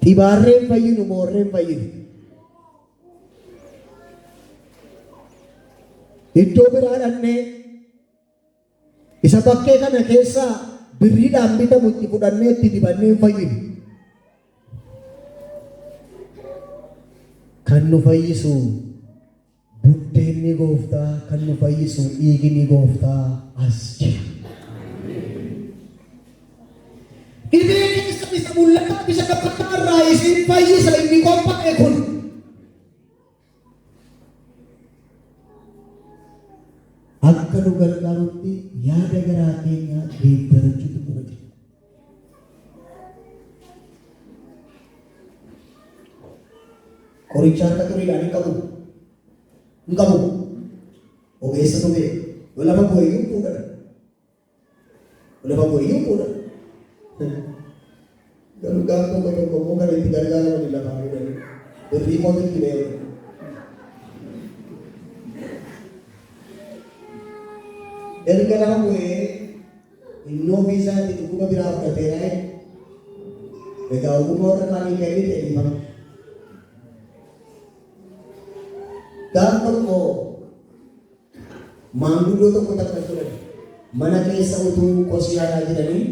Xibaarree hin fayyinu, moorree hin fayyinu. Iddoo biraa dhannee isa bakkee kana keessaa Birriidhaan bitamu itti fudhannee itti dibannee hin fayyinu. Kan nu fayyisu buddeenni gooftaa, kan nu fayyisu dhiigni gooftaa as jira. Dhibee keessa isa mul'ataa isa dhokkataa irraa isin fayyisa inni qophaa'e kun. Akka nu gargaarutti yaada garaa keenyaa geeddarachuutu nurra jira. Qoricha harka xuriidhaan hin qabu. Hin qabu. Ogeessatu beeka. Yoo lafa bu'e iyyuu fuudhan. Yoo lafa bu'e iyyuu fuudhan. Garuu gaaf tokko tokko immoo kan itti gargaaraman lafaa fuudhanii. Birrii kootu itti ba'e. Erga lafa bu'ee Inni ofii isaatii dhukkuba biraa fudhateera jedhe. Egaa ogummaa warra kaanii kennite dhiifama. Gaaf tokko maanguddoo tokko takka turan mana keessa utuu kosii haraa jiranii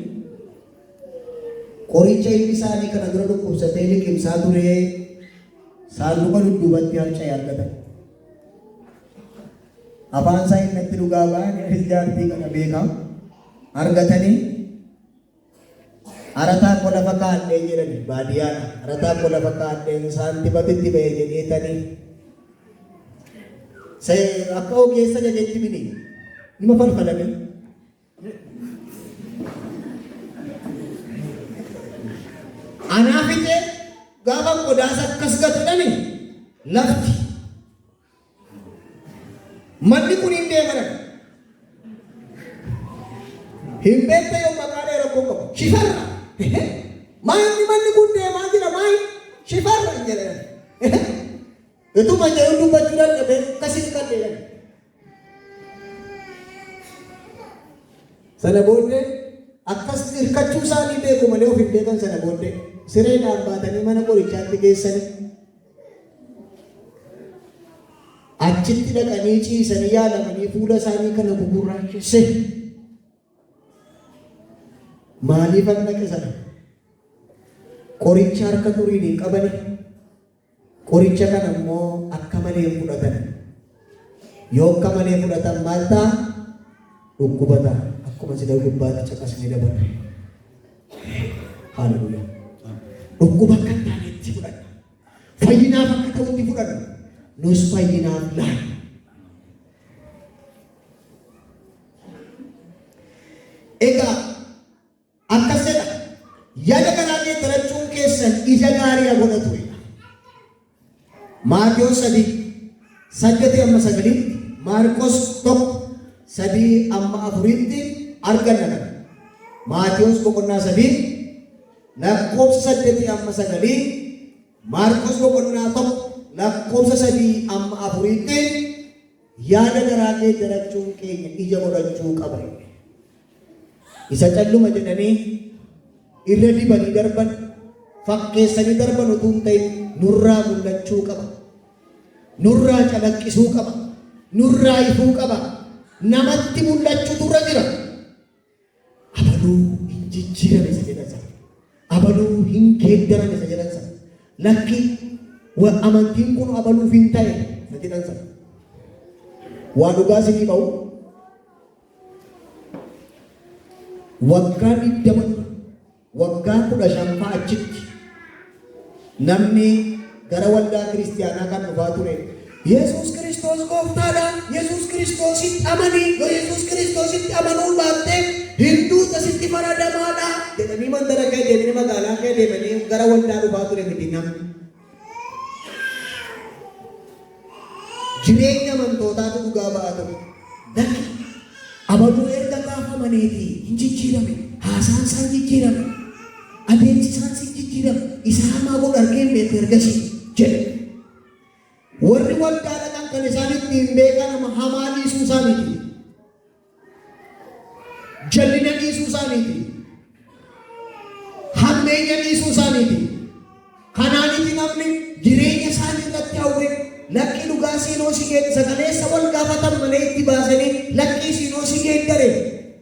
qoricha ilmi isaanii kana dura dhukkubsatee liqimsaa turee saanduqa dudduubatti harca'e argatan. Afaan isaa innatti dhugaa ba'an anis jaartii kana beeka. Argatanii arataa koo lafa kaa'adheen jedhani baadiyyaadha. Arataa koo lafa kaa'adheen saantimatitti ba'e jedheetanii akka ogeessa jajetti mini nima falfalanii. Anaa fixee gaafa qodaasa akkas gatudhani lafti Manni kun hin deemaran. Hin beekta yoo maqaa dheeraa rakkoo qabu. Shifarra. Maayinni manni kun deemaa jira maayin shifarra hin jedhan. Ituma jedhu dubbachuu dadhabee akkasiin kan deeman. Sana booddee akkas hirkachuu isaanii beeku malee of hin beekan sana booddee sireedhaan baatanii mana qorichaatti geessanii Achitti dhaqanii ciisanii yaalamanii fuula isaanii kana gugurraachesse. Maaliifan dhaqe sana? Qoricha harka xuriin hin qabani. Qoricha kana immoo akka malee hin fudhatan. Yoo akka malee fudhatan maal ta'a? Dhukkuba ta'a. Akkuma sila gubbaatti caqasnee dabarre. Haaleluyyaa. Dhukkuba akka hin taanetti fudhanna. Fayyinaaf akka ta'utti fudhanna. Nus fayyinaaf laanna. Egaa akkas jedha. Yaada garaa geeddarachuun keessan ija gaarii haa godhatu jedha. Maatewos 3, 8 amma 9tti, Maarqos 1, 3 amma 4tti arganna kana. Maatewos boqonnaa 3 lakkoofsa 8 amma 9, Maarqos boqonnaa 1 lakkoofsa 3 amma 4tti yaada garaa geeddarachuun keenya ija godhachuu qaba. Isa calluma jedhanii irra dibanii darban, fakkeessanii darban utuu hin ta'in nurraa mul'achuu qaba. Nurraa calaqqisuu qaba. Nurraa ifuu qaba. Namatti mul'achuutu irra jira. Abaluu hin jijjiirame isa jedhan sana. Abaluu hin geeddarame isa jedhan sana. Lakki amantiin kun abaluuf hin ta'e isa jedhan sana. Waa dhugaa isinii ba'u. Waggaa 20 dura, waggaa 15 fa'a achitti namni gara waldaa kiristiyaanaa kan dhufaa ture Yesuus Kiristoos gooftaadha, Yesuus Kiristoositti amani, yoo Yesuus Kiristoositti amanuu baatte hin duuta sitti faradamaadha jedhanii mandara kee deemanii magaalaa kee deemanii gara waldaa dhufaa ture miti namni. Jireenya amantootaatu dhugaa ba'aa ture. Lakki, abaluu erga gaafamaneeti hin jijjiirame, haasaan isaa hin jijjiirame, adeemsi isaan hin jijjiirame, isa hamaa godhu argee hin beeku ergasii jedhe. Warri waldaa dhaqan kan isaan ittiin beekan hamaa dhiisuu isaaniiti. Jallina dhiisuu isaaniiti. Hammeenya dhiisuu isaaniiti. Kanaanitti namni jireenya isaanii irratti hawwe lakkii dhugaa siinoo si geedde sagaleessa wal gaafatan malee itti baasanii lakkii siinoo si geeddare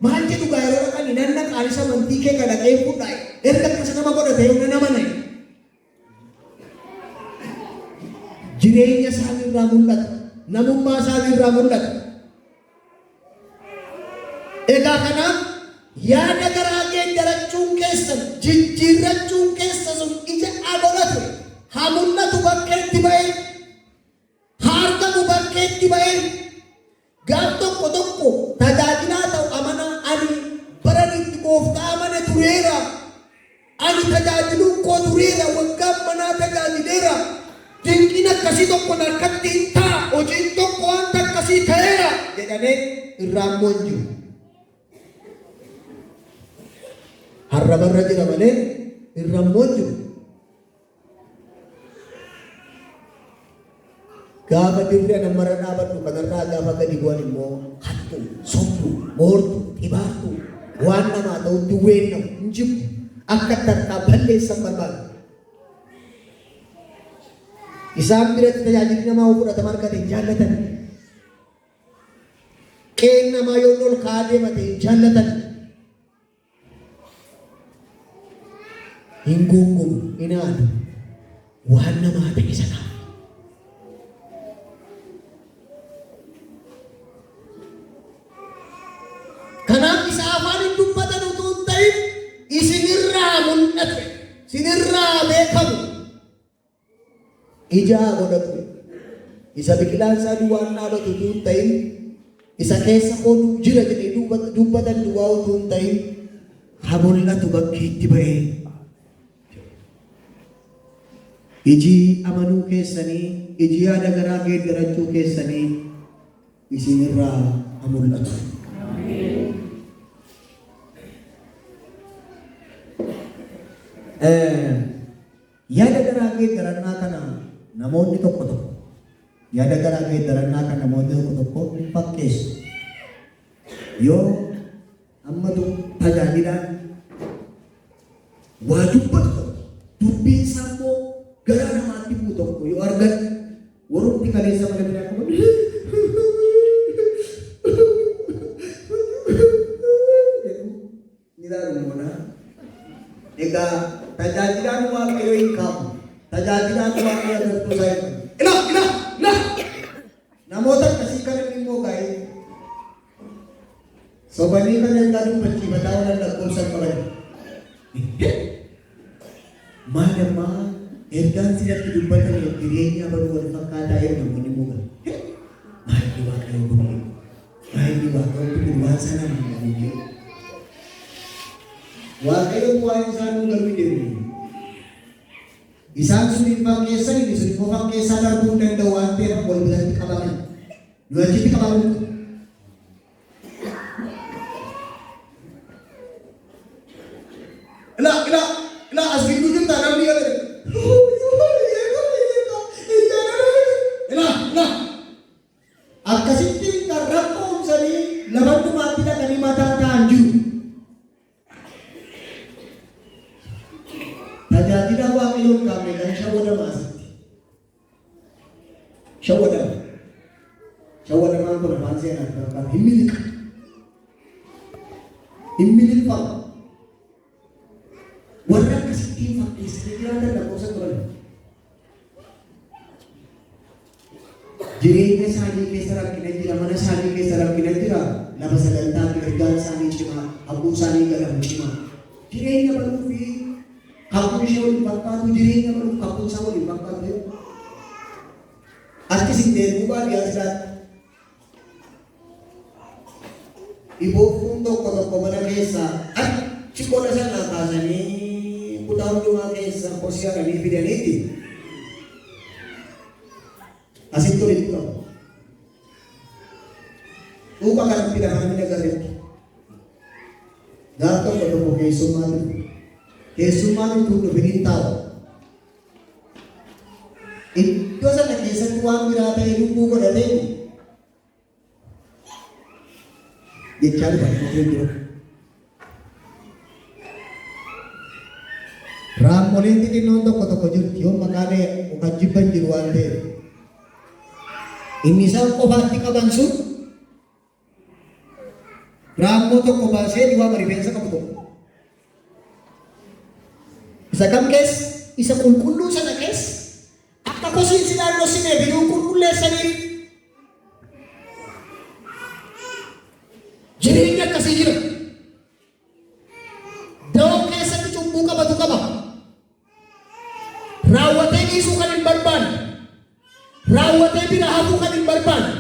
maal jedhu gaa yeroo dhaqanii. dhaqni nan dhaqa anis amantii kee kana dhaqee fudha. Erga akkas nama godhate yoo nan amana. Jireenya isaaniirraa mul'ata. Namummaa isaaniirraa mul'ata. Egaa kanaaf yaada garaa geeddarachuun keessan jijjiirrachuun keessa sun ija haa godhatu. Haa mul'atu bakkeetti ba'ee. Haa argamu bakkeetti ba'ee. Gaaf tokko tokko tajaajilaa ta'u amanaa ani baran itti gooftaa amane tureera. Ani tajaajiluun koo tureera. Waggaan manaa tajaajileera. Dinqiin akkasii tokko narkatti hin ta'a. Hojiin tokko wanta akkasii ta'eera jedhamee irraa immoo hin jiru. Harrabarra jira malee irra immoo hin jiru. Gaafa dirri ana mara dhaabadhu kanarraa gaafa gadi bu'an immoo hattu, sobdu, moortu, xibaartu, waan namaa ta'utti weennamu hin jibbu. Akka tarkaa balleessan barbaadu. Isaan biratti tajaajilli namaa yoo fudhatama argate hin jaallatan. Qe'een namaa yoo ol ka'aa deemate hin jaallatan. Hin guungumu, hin aadu. Waan namaa ta'e sanaaf. Kanaaf isa afaan hin dubbatan utuu hin ta'in isinirraa mul'atu, isinirraa beekamu. Ija haa godhatu. Isa biqilaan isaa duwwaan dhaabatu utuu hin ta'in, isa keessa koo jira jedhee dubbatan duwwaa utuu hin ta'in, haa mul'atu bakkeetti ba'ee. Iji amanuu keessanii, iji yaada garaa geeddarachuu keessanii isinirraa haa mul'atu. Yaada garaa geeddarannaa kana namoonni tokko tokko yaada garaa geeddarannaa kana namoonni tokko tokko hin fakkeessu. Yoo ammatu tajaajilaan waa dubbatu tokko dubbiin isaa immoo garaa namaatti bu'u tokko yoo argan warumti kaleessa mana biraa qaban ni ilaalu moonaa. Egaa tajaajilaan Waaqayyoo hin kaafu. Tajaajilaan Waaqayyoo agartuu isaa hin qabu. Ilaa ilaa ilaa! Namoota akkasii kana inni immoo gaa'ee sobanii kan ergaa dubbachiifataa oolan lakkoofsa hin qaban. Maal ammaa ergaan sinatti dubbatame jireenya baruu wal fakkaataa jedhu namoonni immoo galu. Maalli Waaqayyoo kun Maalli Waaqayyoo kun waan sanaan hin galu. Waaqayyo waa'ee isaa nuu galuu deemu. Isaan sun hin fakkeessan, inni sun immoo fakkeessaa darbuu hin danda'u waan ta'eef wal biratti qabaman. Nu achitti qabamu. Ilaa, ilaa, ilaa as gidduu jirta namni yoo jedhe. Ilaa, ilaa. Akkasitti kan rakkoo umsanii lafannumaatti dhaqanii mataa ta'an jiru. Tajaajila Waaqayyoo hin qabne kan shawwadama asitti. Shawwadama. Shawwadamaan kun afaan seenaa fakkaata. Hin miliqa. Hin miliqfama. Warra akkasittiin fakkeessanii jiraatan lakkoofsa turan. Jireenya isaanii keessa rakkina jira, mana isaanii keessa rakkina jira, lafa sagantaa fi ergaan isaanii cimaa, haquun isaanii galamu cimaa. Jireenya baluu fi kakuun ishee waliin fakkaatu, jireenya baluuf kakuun isaa waliin fakkaatu. Achis hin deemuu baadiyyaa silaatti. Dhibooftuun tokko tokko mana keessaa achi qola sanaa kaasanii kutaa hundumaa keessa kosii haranii fidaniiti asitti walitti qabu. Dhuuqa kanatti lafa namni agarreetti. Gaaf tokko tokko keessummaa dhufu. Keessummaan utuu hin dhufin hin taa'u. Iddoo sana keessatti waan biraa ta'e lubbuu godhatee jechaa dhufa namoota dura. Raammoleen xixinnoon tokko tokko jirti yoo maqaa dha'e kan jibban jiru waan ta'eef. Inni isaan qofaatti qaban sun Raammoo tokko baasee ni waama rifeensa qabu tokko. Isa kam keessa? Isa qulqulluu sana keessa. Akka kosiin si naannoo sineef iyyuu qulqulleessaniif. Jireenyi akkasii jira. Dawoo keessatti cubbuu qabatu qaba. Raawwatee dhiisuu kan hin barbaanne. Raawwatee bira hafuu kan hin barbaanne.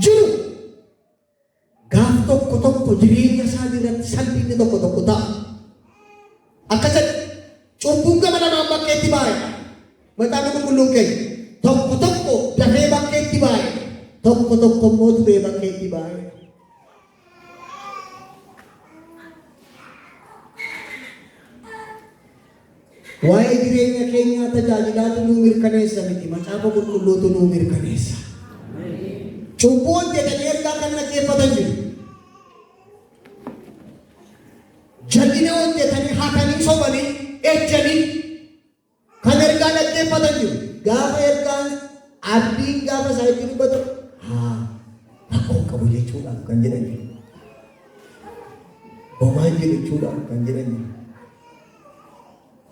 Jiru. Gaaf tokko tokko jireenya isaa irratti salphinni tokko tokko ta'a. Akka jedhu cubbuun gama lamaan bakkeetti baay'ee. Macaafni qulqulluun keenya tokko tokko dafee bakkeetti baay'ee. Tokko tokko immoo turee bakkeetti baay'ee. Waa'ee jireenya keenyaa tajaajilaatu nuu mirkaneessa miti, macaafa qulqulluutu nuu mirkaneessa. Cubbuu hojjetanii ergaa kan dhaggeeffatan jiru. Jal'ina hojjetanii, hatanii, sobanii, ejjanii kan ergaa dhaggeeffatan jiru. Gaafa ergaan abdiin gaafa isaa itti dubbatu, haa rakkoo hin qabu jechuudhaaf kan jedhan jiru. Homaan jedhu jechuudhaaf kan jedhan jiru.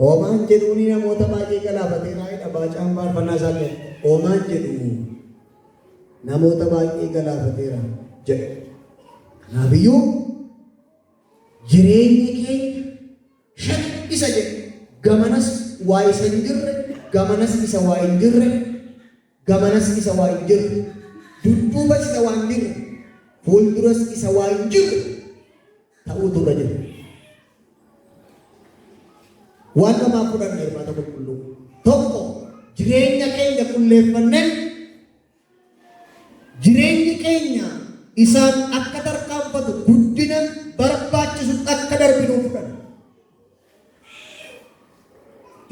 Homaan jedhuuni namoota baay'ee galaafateera jedha baacaan faarfannaa isaa keessatti. Homaan jedhu namoota baay'ee galaafateera jedha. Kanaafiyyuu jireenyi keenya shan isa jedhu gamanas waa isa hin jirre, gamanas isa waa hin jirre, gamanas isa waa hin jirre, dudduubas isa waa hin jirre, fuulduras isa waa hin jirre ta'uutu irra jira. Waan lamaaf fudhanna irbaata qulqulluu. Tokko, jireenya keenya qulleeffannee jireenyi keenya isaan akka tarkaanfatu guddina barbaachisu akka darbinuu fudhanna.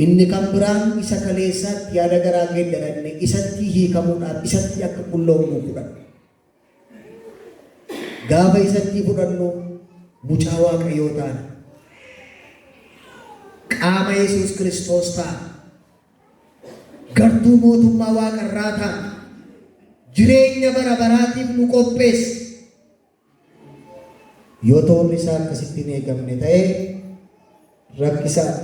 Inni kan biraan isa kaleessaatti yaada garaa geeddaranne isatti hiikamuudhaaf isatti akka qulloomnu fudhanna. Gaafa isatti fudhannu mucaa Waaqayyoo taana. Qaama Yesuus Kiristoos taana. Gartuu mootummaa waaqarraa taana. Jireenya bara baraatiif nu qopheessa. Yoo toorri isaa akkasitti hin eegamne ta'e rakkisaadha.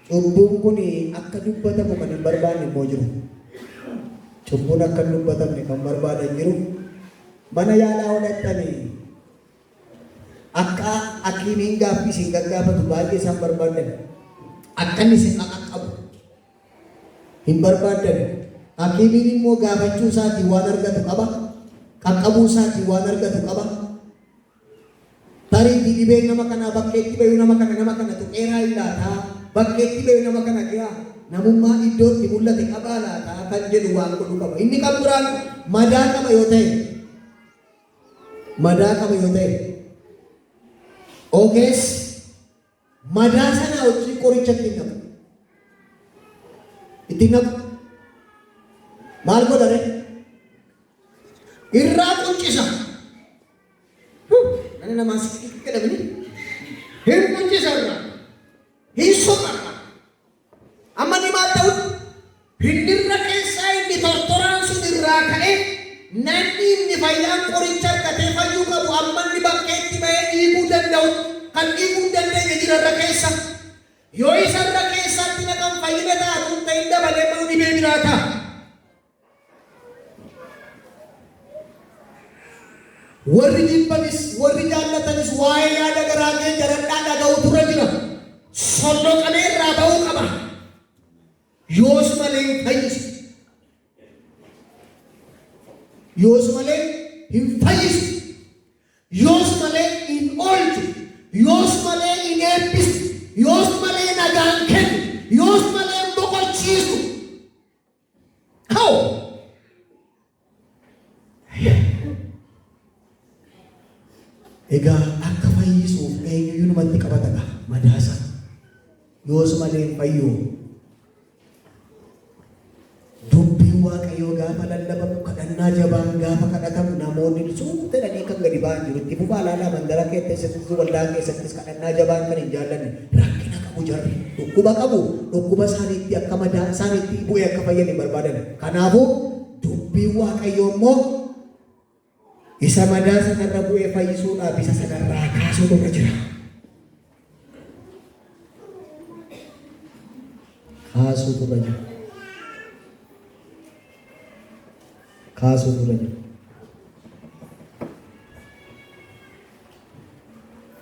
Cubbuun kun akka dubbatamu kan hin barbaanne immoo jiru. Cubbuun akka hin dubbatamne kan barbaadan jiru. Mana yaalaa hodhattanii akka hakiimiin gaaffii isin gaggaafatu baay'ee isaan barbaadan. Akka inni isin qaqqabu hin barbaaddan. Hakiimiin immoo gaafachuu isaatiin waan argatu qaba. Qaqqabuu isaatiin waan argatu qaba. Tariitii dhibeen nama kanaa bakkeetti bayu nama kana nama kana tuqeeraa hin laataa? Bakkeetti bayu nama kana kiyaa namummaa iddootti mul'ate qabaa laataa kan jedhu waan godhu qaba. Inni kan biraan madaa qaba yoo ta'e, madaa qaba yoo ta'e, ogeessi madaa sana wajjin qoricha ittiin naqu. Ittiin naqu. Maal godha ree? Irraa quncisa. Mana namaa sitti jedhamani. Hin quncisa irraa. Hin soqa irraa. Amma inni maal ta'u? Hindirra keessaa inni tortoraan sun irraa ka'ee namni inni fayyaan qoricha argatee fayyuu qabu amma inni bakkeetti ba'ee dhiiguu danda'u kan dhiiguu hin dandeenye jira irra keessa. Yoo isa irra keessaatti naqan fayyina taatu hin ta'in dabalee immoo dhibee biraa ta'a. Warri jibbanis warri jaallatanis waa'ee yaada garaa kee jaradhaa dhaga'utu irra jira. Solloqamee irraa ba'uu qaba. Yoos malee hin fayyisu. Yoos malee hin fayyisu. Yoos malee hin oolchu. Yoos malee hin eebbisu. Yoos malee nagaan kennu. Yoos malee hin boqochiisu. How? Egaa akka fayyisuuf eenyuyyuu namatti qabata gaa madaasa. Yoos malee hin fayyu. Dubbiin Waaqayyoo gaafa lallabamu, kadhannaa jabaan gaafa kadhatamu namoonni suuta jedhanii kan gadi ba'an jiru. Itti fufaa ilaalaa, mandara keessattis waldaa keessattis kadhannaa jabaan kan hin jaallanne rakkina qabu jarri. Dhukkuba qabu, dhukkuba isaaniitti akka madaa isaaniitti bu'ee akka fayyan hin barbaadan. Kanaafuu dubbii Dubbiin Waaqayyoo immoo isa madaa sanarra bu'ee fayyisuudhaaf isa sanarraa kaasuutu irra jira. Kaasuutu irra jira. Kaasuutu irra jira.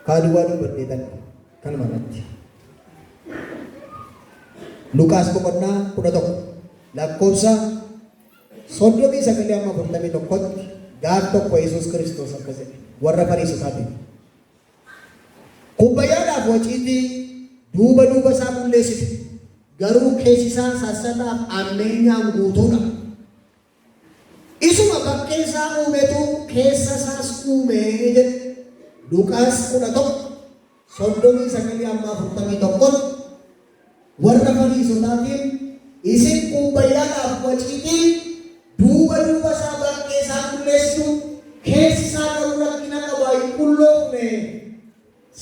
Kaa duwwaa dubbadhee tan kanuma irratti. Luqaas boqonnaa 11 lakkoofsa 39 amma 41tti gaaf tokko Yesuus Kiristoos akkas jedhe warra Fariisotaatiin. Kubbayyaadhaaf waciitii duuba duuba isaa qulleessitu, garuu keessi isaa sassataaf ammeenyaan guutuudha. Isuma bakkee isaa uumetu keessa isaas uume jedhe. Luqaas 11, 39 amma 41tti warra Fariisotaatiin isin kubbayyaadhaaf waciitii duuba duuba isaa bakkee isaa qulleessitu, keessi isaa garuu rakkina qaba, hin qulloofne,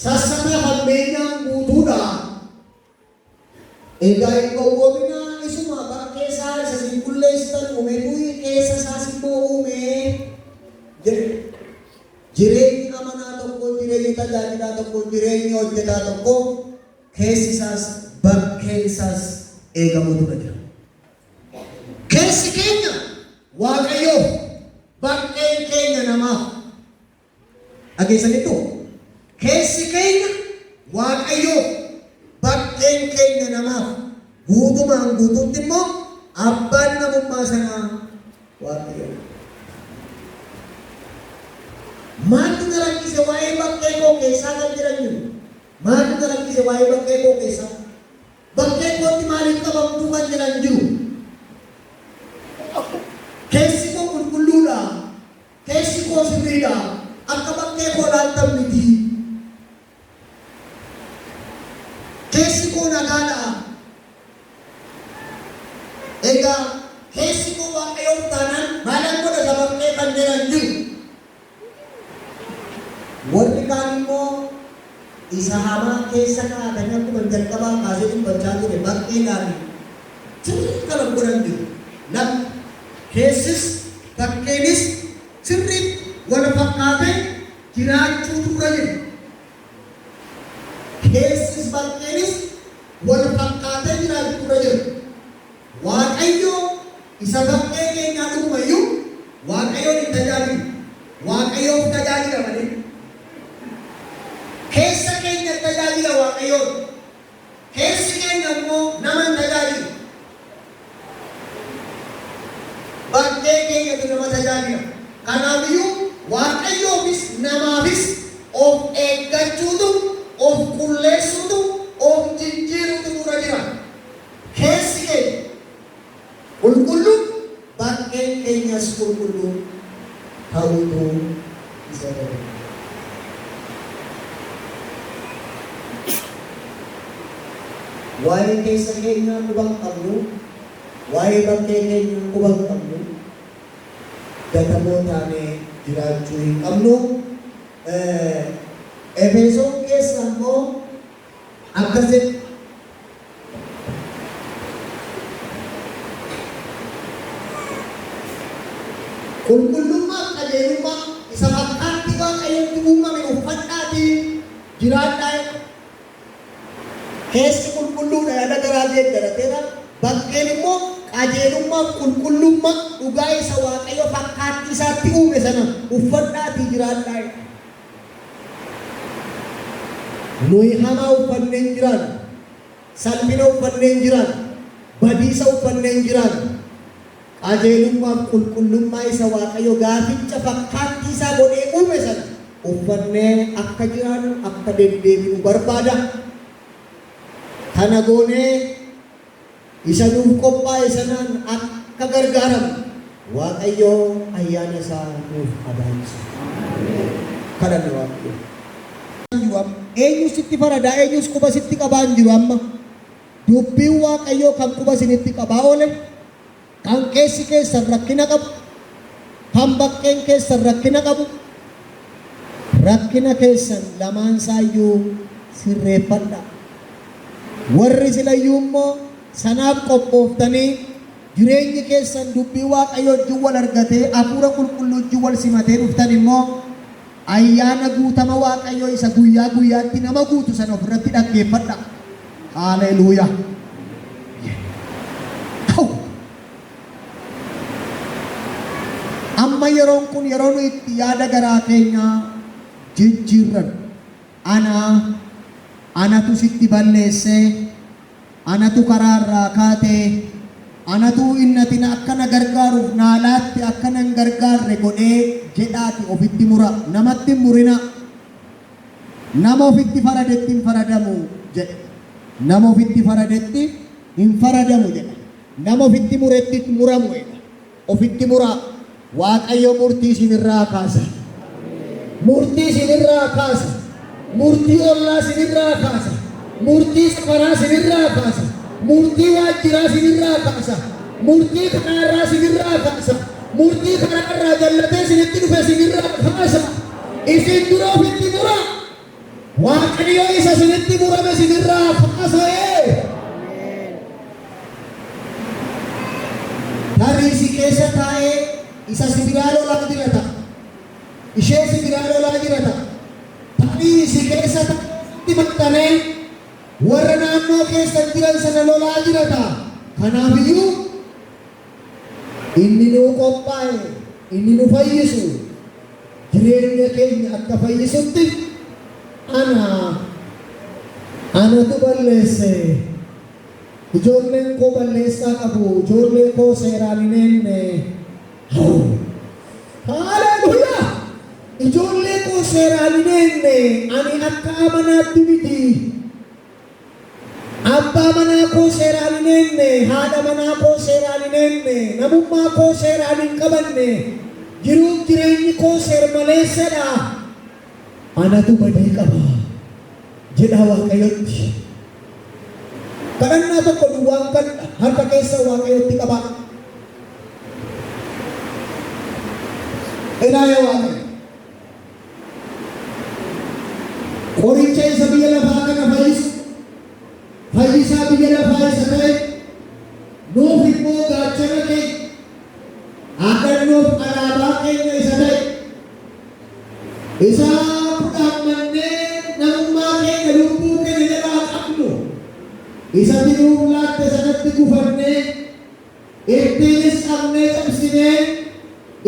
sassataaf hammeenyaan guutuudha. Egaa hin gowwoominaa, isuma bakkee isaa isa isin qulleessitan uumetu keessa isaas immoo uume jedhe. Jireenyi amanaa tokkoo, jireenyi tajaajilaa tokkoo, jireenyi hojjetaa tokkoo keessi isaas bakkeen isaas eegamuutu irra jira. Keessi keenya Waaqayyoof, bakkeen keenya namaaf. Dhageessanittuu? Keessi keenya Waaqayyoof, bakkeen keenya namaaf, guutumaan guutuutti immoo abbaan namummaa sanaa Waaqayyoodha. Maaltu na rakkise waa'ee bakkee koo keessaa kan jedhan jiru. Maaltu na rakkise waa'ee bakkee koo keessaa? Bakkee kootti maaliif qabamtuu kan jedhan jiru. Keessi koo qulqulluudha. Keessi koo sirriidha. Akka bakkee koo laaltan miti. Keessi koo nagaadha. Egaa keessi koo Waaqayyoof taanaan maalan godha isa bakkee kan jedhan jiru. Warri kaan immoo isa hamaa keessa kaa'atanii akkuma jalqabaa kaasee dubbachaa ture bakkeedhaan sirrii kan of godhan jiru. Lakki, keessis bakkeenis sirriitti wal fakkaatee jiraachuutu irra jira. Keessis bakkeenis wal fakkaatee jiraachuutu irra jira. Waaqayyo isa bakkee keenyaa dhuguma iyyuu Waaqayyoon hin tajaajilu. Waaqayyoof tajaajila malee. Keessa keenya tajaajila Waaqayyoon. Keessi keenya immoo nama hin tajaajilu. Bakkee keenyatu nama tajaajila. Kanaafiyyuu Waaqayyoofis namaafis of eeggachuutu, of qulleessuutu, of jijjiiruutu nurra jira. Keessi keenya qulqulluu, bakkeen keenyas qulqulluu ta'uutu isa irra jira. Waa'ee keessa keenyaa quba hin qabnu, waa'ee bakkee keenyaa quba hin qabnu, gatamoo taanee jiraachuu hin qabnu. Efesoon keessa immoo akkas jedhe. Qulqullummaa fi qajeelummaa isa fakkaattii Waaqayyootti uumame uffadhaatii jiraadhaa jedha. Keessi qulqulluudha yaada garaa geeddarateera, bakkeen immoo qajeelummaa fi qulqullummaa dhugaa isa Waaqayyo fakkaattii isaatti uume sana uffadhaatii jiraadhaa jedha. Nuyi hamaa uffannee hin jiraannu. Salphina uffannee hin jiraannu. Badiisa uffannee hin jiraannu. Qajeelummaa fi qulqullummaa isa Waaqayyo gaaficha fakkaattii isaa godhee uume sana uffannee akka jiraannu, akka deddeebinu barbaada. Kana goonee isa nuuf qophaa'e sanaan akka gargaaramnu Waaqayyo ayyaana isaa nuuf haa baay'isu. Kadhanna Waaqayyo. Jiru amma. Eenyus sitti faradaa, eenyus quba sitti qabaa hin jiru amma. Dubbiin Waaqayyoo kan quba isinitti qabaa oole, kan keessi keessan rakkina qabu, kan bakkeen keessan rakkina qabu, rakkina keessan lamaan isaayyuu sirreeffadhaa. Warri silayyuu immoo sanaaf qophooftanii Jireenyi keessan dubbii Waaqayyoo wajjin wal argatee, hafuura qulqulluu wajjin wal simatee dhuftan immoo ayyaana guutama Waaqayyoo isa guyyaa guyyaatti nama guutu sana ofirratti dhaggeeffadha. Haaleluuyaa. Ta'u. Amma yeroon kun yeroo nu itti yaada garaa keenyaa jijjiirran. Ana, anatu sitti balleesse, anatu karaa irraa kaate, anatu innatina akka na gargaaruuf naa laatte akka nan gargaarre godhee jedhaati ofitti mura. Namatti hin murina. Nama ofitti faradetti hin faradamu jedhe. Nama ofitti faradetti hin faradamu jedha. Nama ofitti muretti muramu jedha. Ofitti muraa. Waaqayyo murtii isinirraa kaasa. Murtii isinirraa kaasa. Murtii ollaa isinirraa kaasa. Murtii safaraa isinirraa kaasa. Murtii waajjiraa isinirraa kaasa. Murtii karaarraa isinirraa kaasa. Murtii karaarraa jallatee isinitti dhufe isinirraa kaasa. Isin dura ofitti muraa. Waaqayyo isa isinitti murame isinirraa kaasa. Tarii si keessa taa'ee isa si biraa lolaa jira ta'a. Ishee si biraa lolaa jira ta'a. Tarii si keessa taa'ee sitti maxxanee warra naannoo keessan jiran sana lolaa jira ta'a. Kanaafiyyuu inni nuu qophaa'e, inni nu fayyisu, jireenya keenya akka fayyisutti ana, anatu balleesse. Ijoolleen koo balleessaa qabu, ijoollee koo seeraan hin eegne. Haleluuyaa! Ijoollee koo seeraan hin eegne, ani akka amanaatti miti. Abbaa manaa koo seeraan hin eegne, haadha manaa koo seeraan hin eegne, namummaa koo seeraan hin qabanne, jiruuf jireenyi koo seer-maleessadha. Anatu badii qaba jedhaa Waaqayyotti. Kadhannaa tokko duwwaan kadha, harka keessan Waaqayyotti qabaa. Ilaa yaa Waaqayyo. Qoricha isa biyya lafaa kana fayyisu, fayyisaa biyya lafaa isa ta'e, nuuf immoo gaachana keenya, dhaadannoof alaabaa keenya isa ta'e, isa kudhaammannee namummaa keenya lubbuu keenya jalaa qabnu, isatti nuuf laatte sanatti gufannee, ittiinis qabnee cabsinee,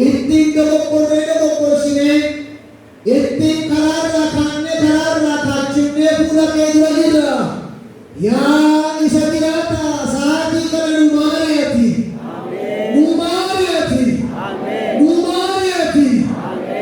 ittiin dogoggorree dogoggorsinee, ittiin karaarraa kaannee karaarraa kaachifnee fuula kee dura jirra. Yaa isa jiraataa, sa'aatii kana nu maari'ati. Nu maari'ati. Nu maari'ati.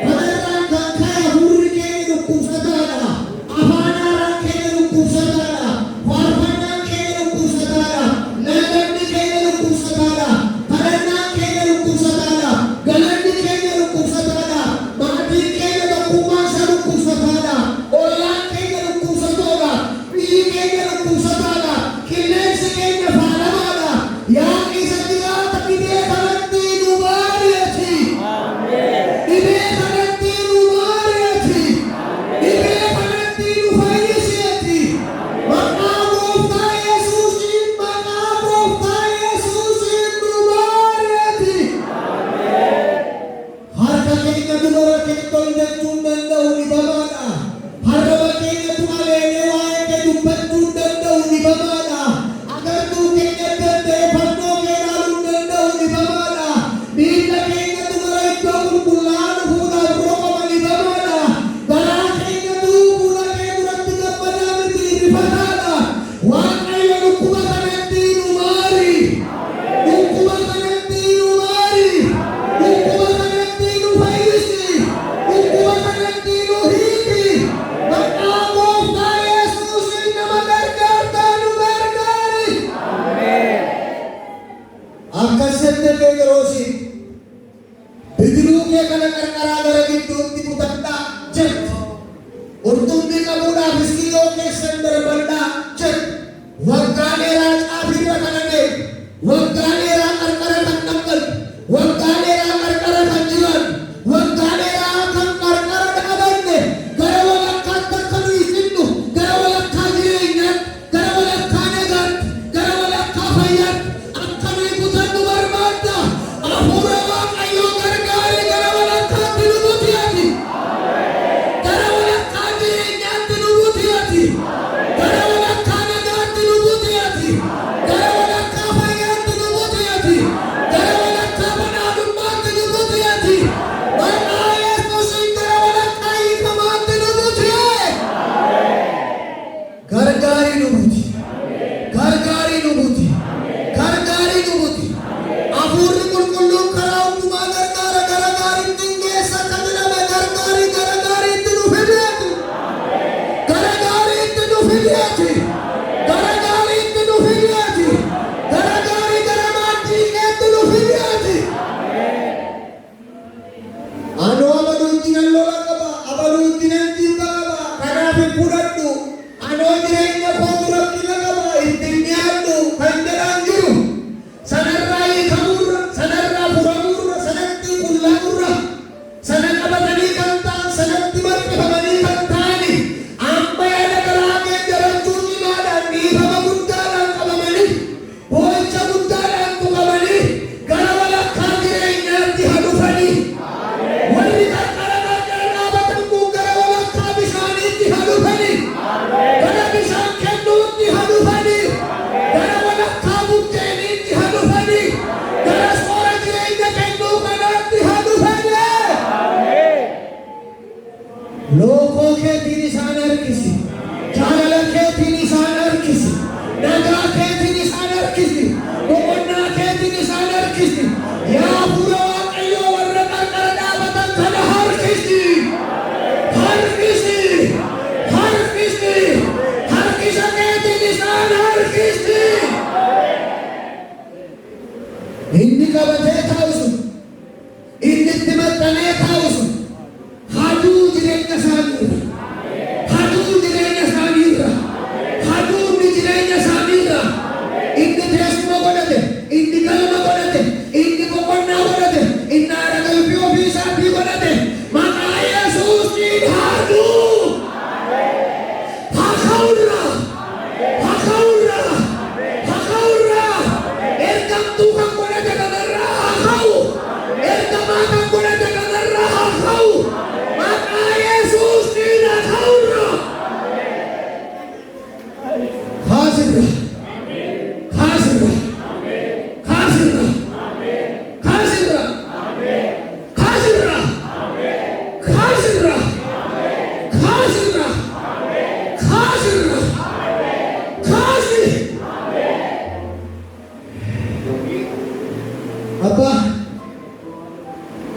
Kanarraan kan ka'e hafuurri keenya dhukkubsataadha. Afaan haaraan keenya dhukkubsataadha. Faarfannaan keenya dhukkubsataadha. Lallabni keenya dhukkubsataadha. Kadhannaan keenya dhukkubsataadha. Galanni keenya dhukkubsataadha. Maatiin keenya tokkummaan isaa dhukkubsataadha. Ollaan keenya dhukkubsatoodha. Biyyi keenya dhukkubsataadha. Qilleensi keenya faalamaadha. Yaa isa jiraata, dhibee kanatti nu maari'ati. Dhibee kanatti nu maari'ati. Dhibee kanatti nu fayyisi'ati. Maqaa Gooftaa Yesuusiin, maqaa Gooftaa Yesuusiin nu maari'ati. Harka keenya dubara keetti ol jechuu hin danda'u, dhibamaadha. Harraba keenyatu aleenee waa'ee kee dubbachuu hin danda'u, dhibamaadha. Agartuu keenya danda'e fannoo kee ilaaluu hin danda'u, dhibamaadha. Miilla keenyatu gara iddoo qulqullaa'aa dhufuudhaaf roqoma, dhibamaadha. Garaa keenyatu fuula kee duratti gammadaa miti, rifataadha. Waaqayyo, dhukkuba kanatti nu maari. Dhukkuba kanatti nu maari. Dhukkuba kanatti nu fayyisi. Dhukkuba kanatti nu hiiki. Maqaa Gooftaa Yesuusiin nama gargaartaa nu gargaari. Akkas jette Phexrosi, "Bidiruu kee kana qarqaraa gara gidduutti kutadhaa," jette. "Qurxummii qabuudhaafis kiyyoo keessan darbadhaa," jette. Waggaa dheeraa caafirra kan adeemu, waggaa dheeraa qarqara kan dhaqqabu, waggaa dheeraa qarqara kan jiran, waggaa dheeraa kan qarqara dhaabanne, gara walakkaatti akka nuyi cinnu, gara walakkaa jireenyaatti, gara walakkaa nagaatti, gara walakkaa fayyaatti akka nuyi kutannu barbaada.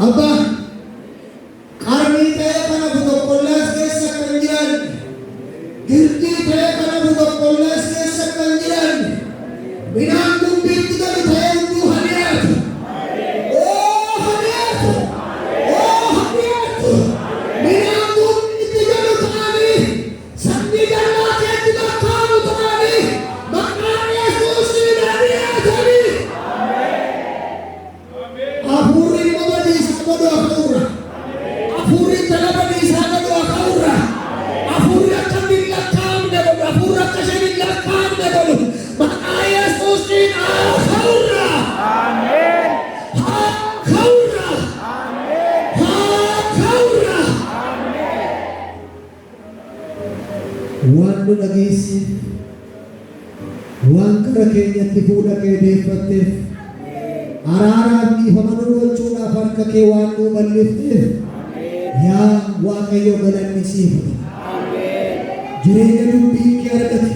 Abbaa, qarmii ta'ee kana butoqqollaas keessa kan jiraanne, girdii ta'ee kana butoqqollaas keessa kan jiraanne, midhaan gumbiitti galu ta'ee hunduu haa dhiyaatu. Oo haa dhiyaatu. Oo haa dhiyaatu. Midhaan gumbiitti galu ta'anii sabni dallaa keetti lakkaa'amu ta'anii maqaa Yesuusiin haa dhiyaatanii. Hafuurri ilma badiisaa godhu hafuurra. Hafuurri intala badiisaa godhu hafuurra. Hafuurri akka inni hin lakkaa'amne godhu. Hafuurri akka isheen hin lakkaa'amne godhu. Maqaa Yesuusiin hafuurra. Ameen. Hafuurra. Ameen. Hafuurra. Ameen. Waan nu dhageesseef, waan gara keenyatti fuula kee deeffatteef, araaraaf dhiifama nu gochuudhaaf harka kee waan nu bal'ifteef, yaa Waaqayyo, galanni siif haa ta'u. Jireenya dubbiin kee argate,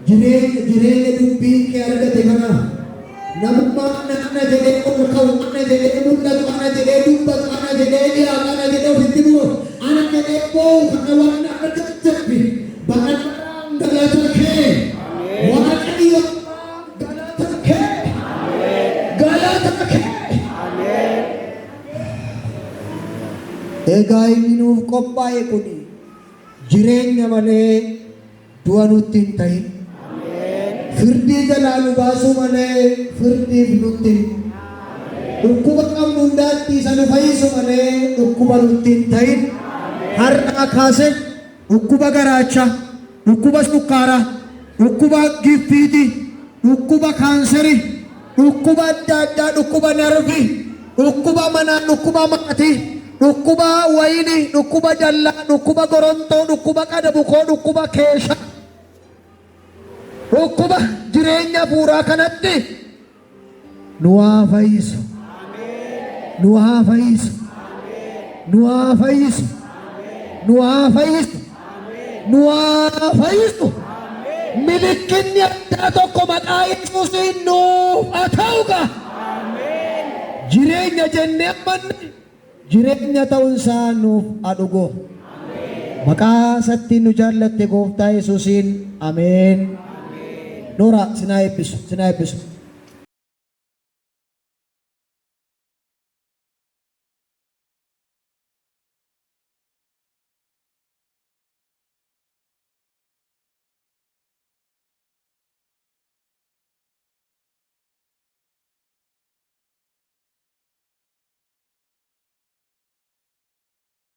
jireenya dubbiin kee argate kanaaf namummaan ana jedhee ol ka'u, ana jedhee mul'atu, ana jedhee dubbatu, ana jedhee dhiyaatu, ana jedhee ofitti bu'u, ana jedhee boo'u kana waan argateef baqannaan galata kee, Waaqayyo, galata kee, galata kee. Ameen. Egaa inni nuuf qophaa'e kun jireenya malee du'a nutti hin ta'in. Firdii jalaa nu baasuu malee firdiif nutti hin. Dhukkuba qabnu hundaatti isa nu fayyisu malee dhukkuba nutti hin ta'in. Har'aa kaase dhukkuba garaachaa, dhukkuba sukkaaraa, dhukkuba giffiitii, dhukkuba kaanserii, dhukkuba adda addaa, dhukkuba narvii, dhukkuba manaa, dhukkuba maatii, dhukkuba wayinii, dhukkuba dallaa, dhukkuba gorontoo, dhukkuba qadabukoo, dhukkuba keeshaa, dhukkuba jireenya hafuuraa kanatti nu haa fayyisu. Nu haa fayyisu. Nu haa fayyisu. Nu haa fayyisu. Nu haa fayyisu. Milikkinni addaa tokko maqaa Yesuusiin nuuf haa ta'u gaa. Jireenya jennee amanne, jireenya ta'uunsaa nuuf haa dhugu. Maqaa isatti nu jaallatte Gooftaa Yesuusiin, ameen. Noora, sinaa eebbisu, sinaa eebbisu.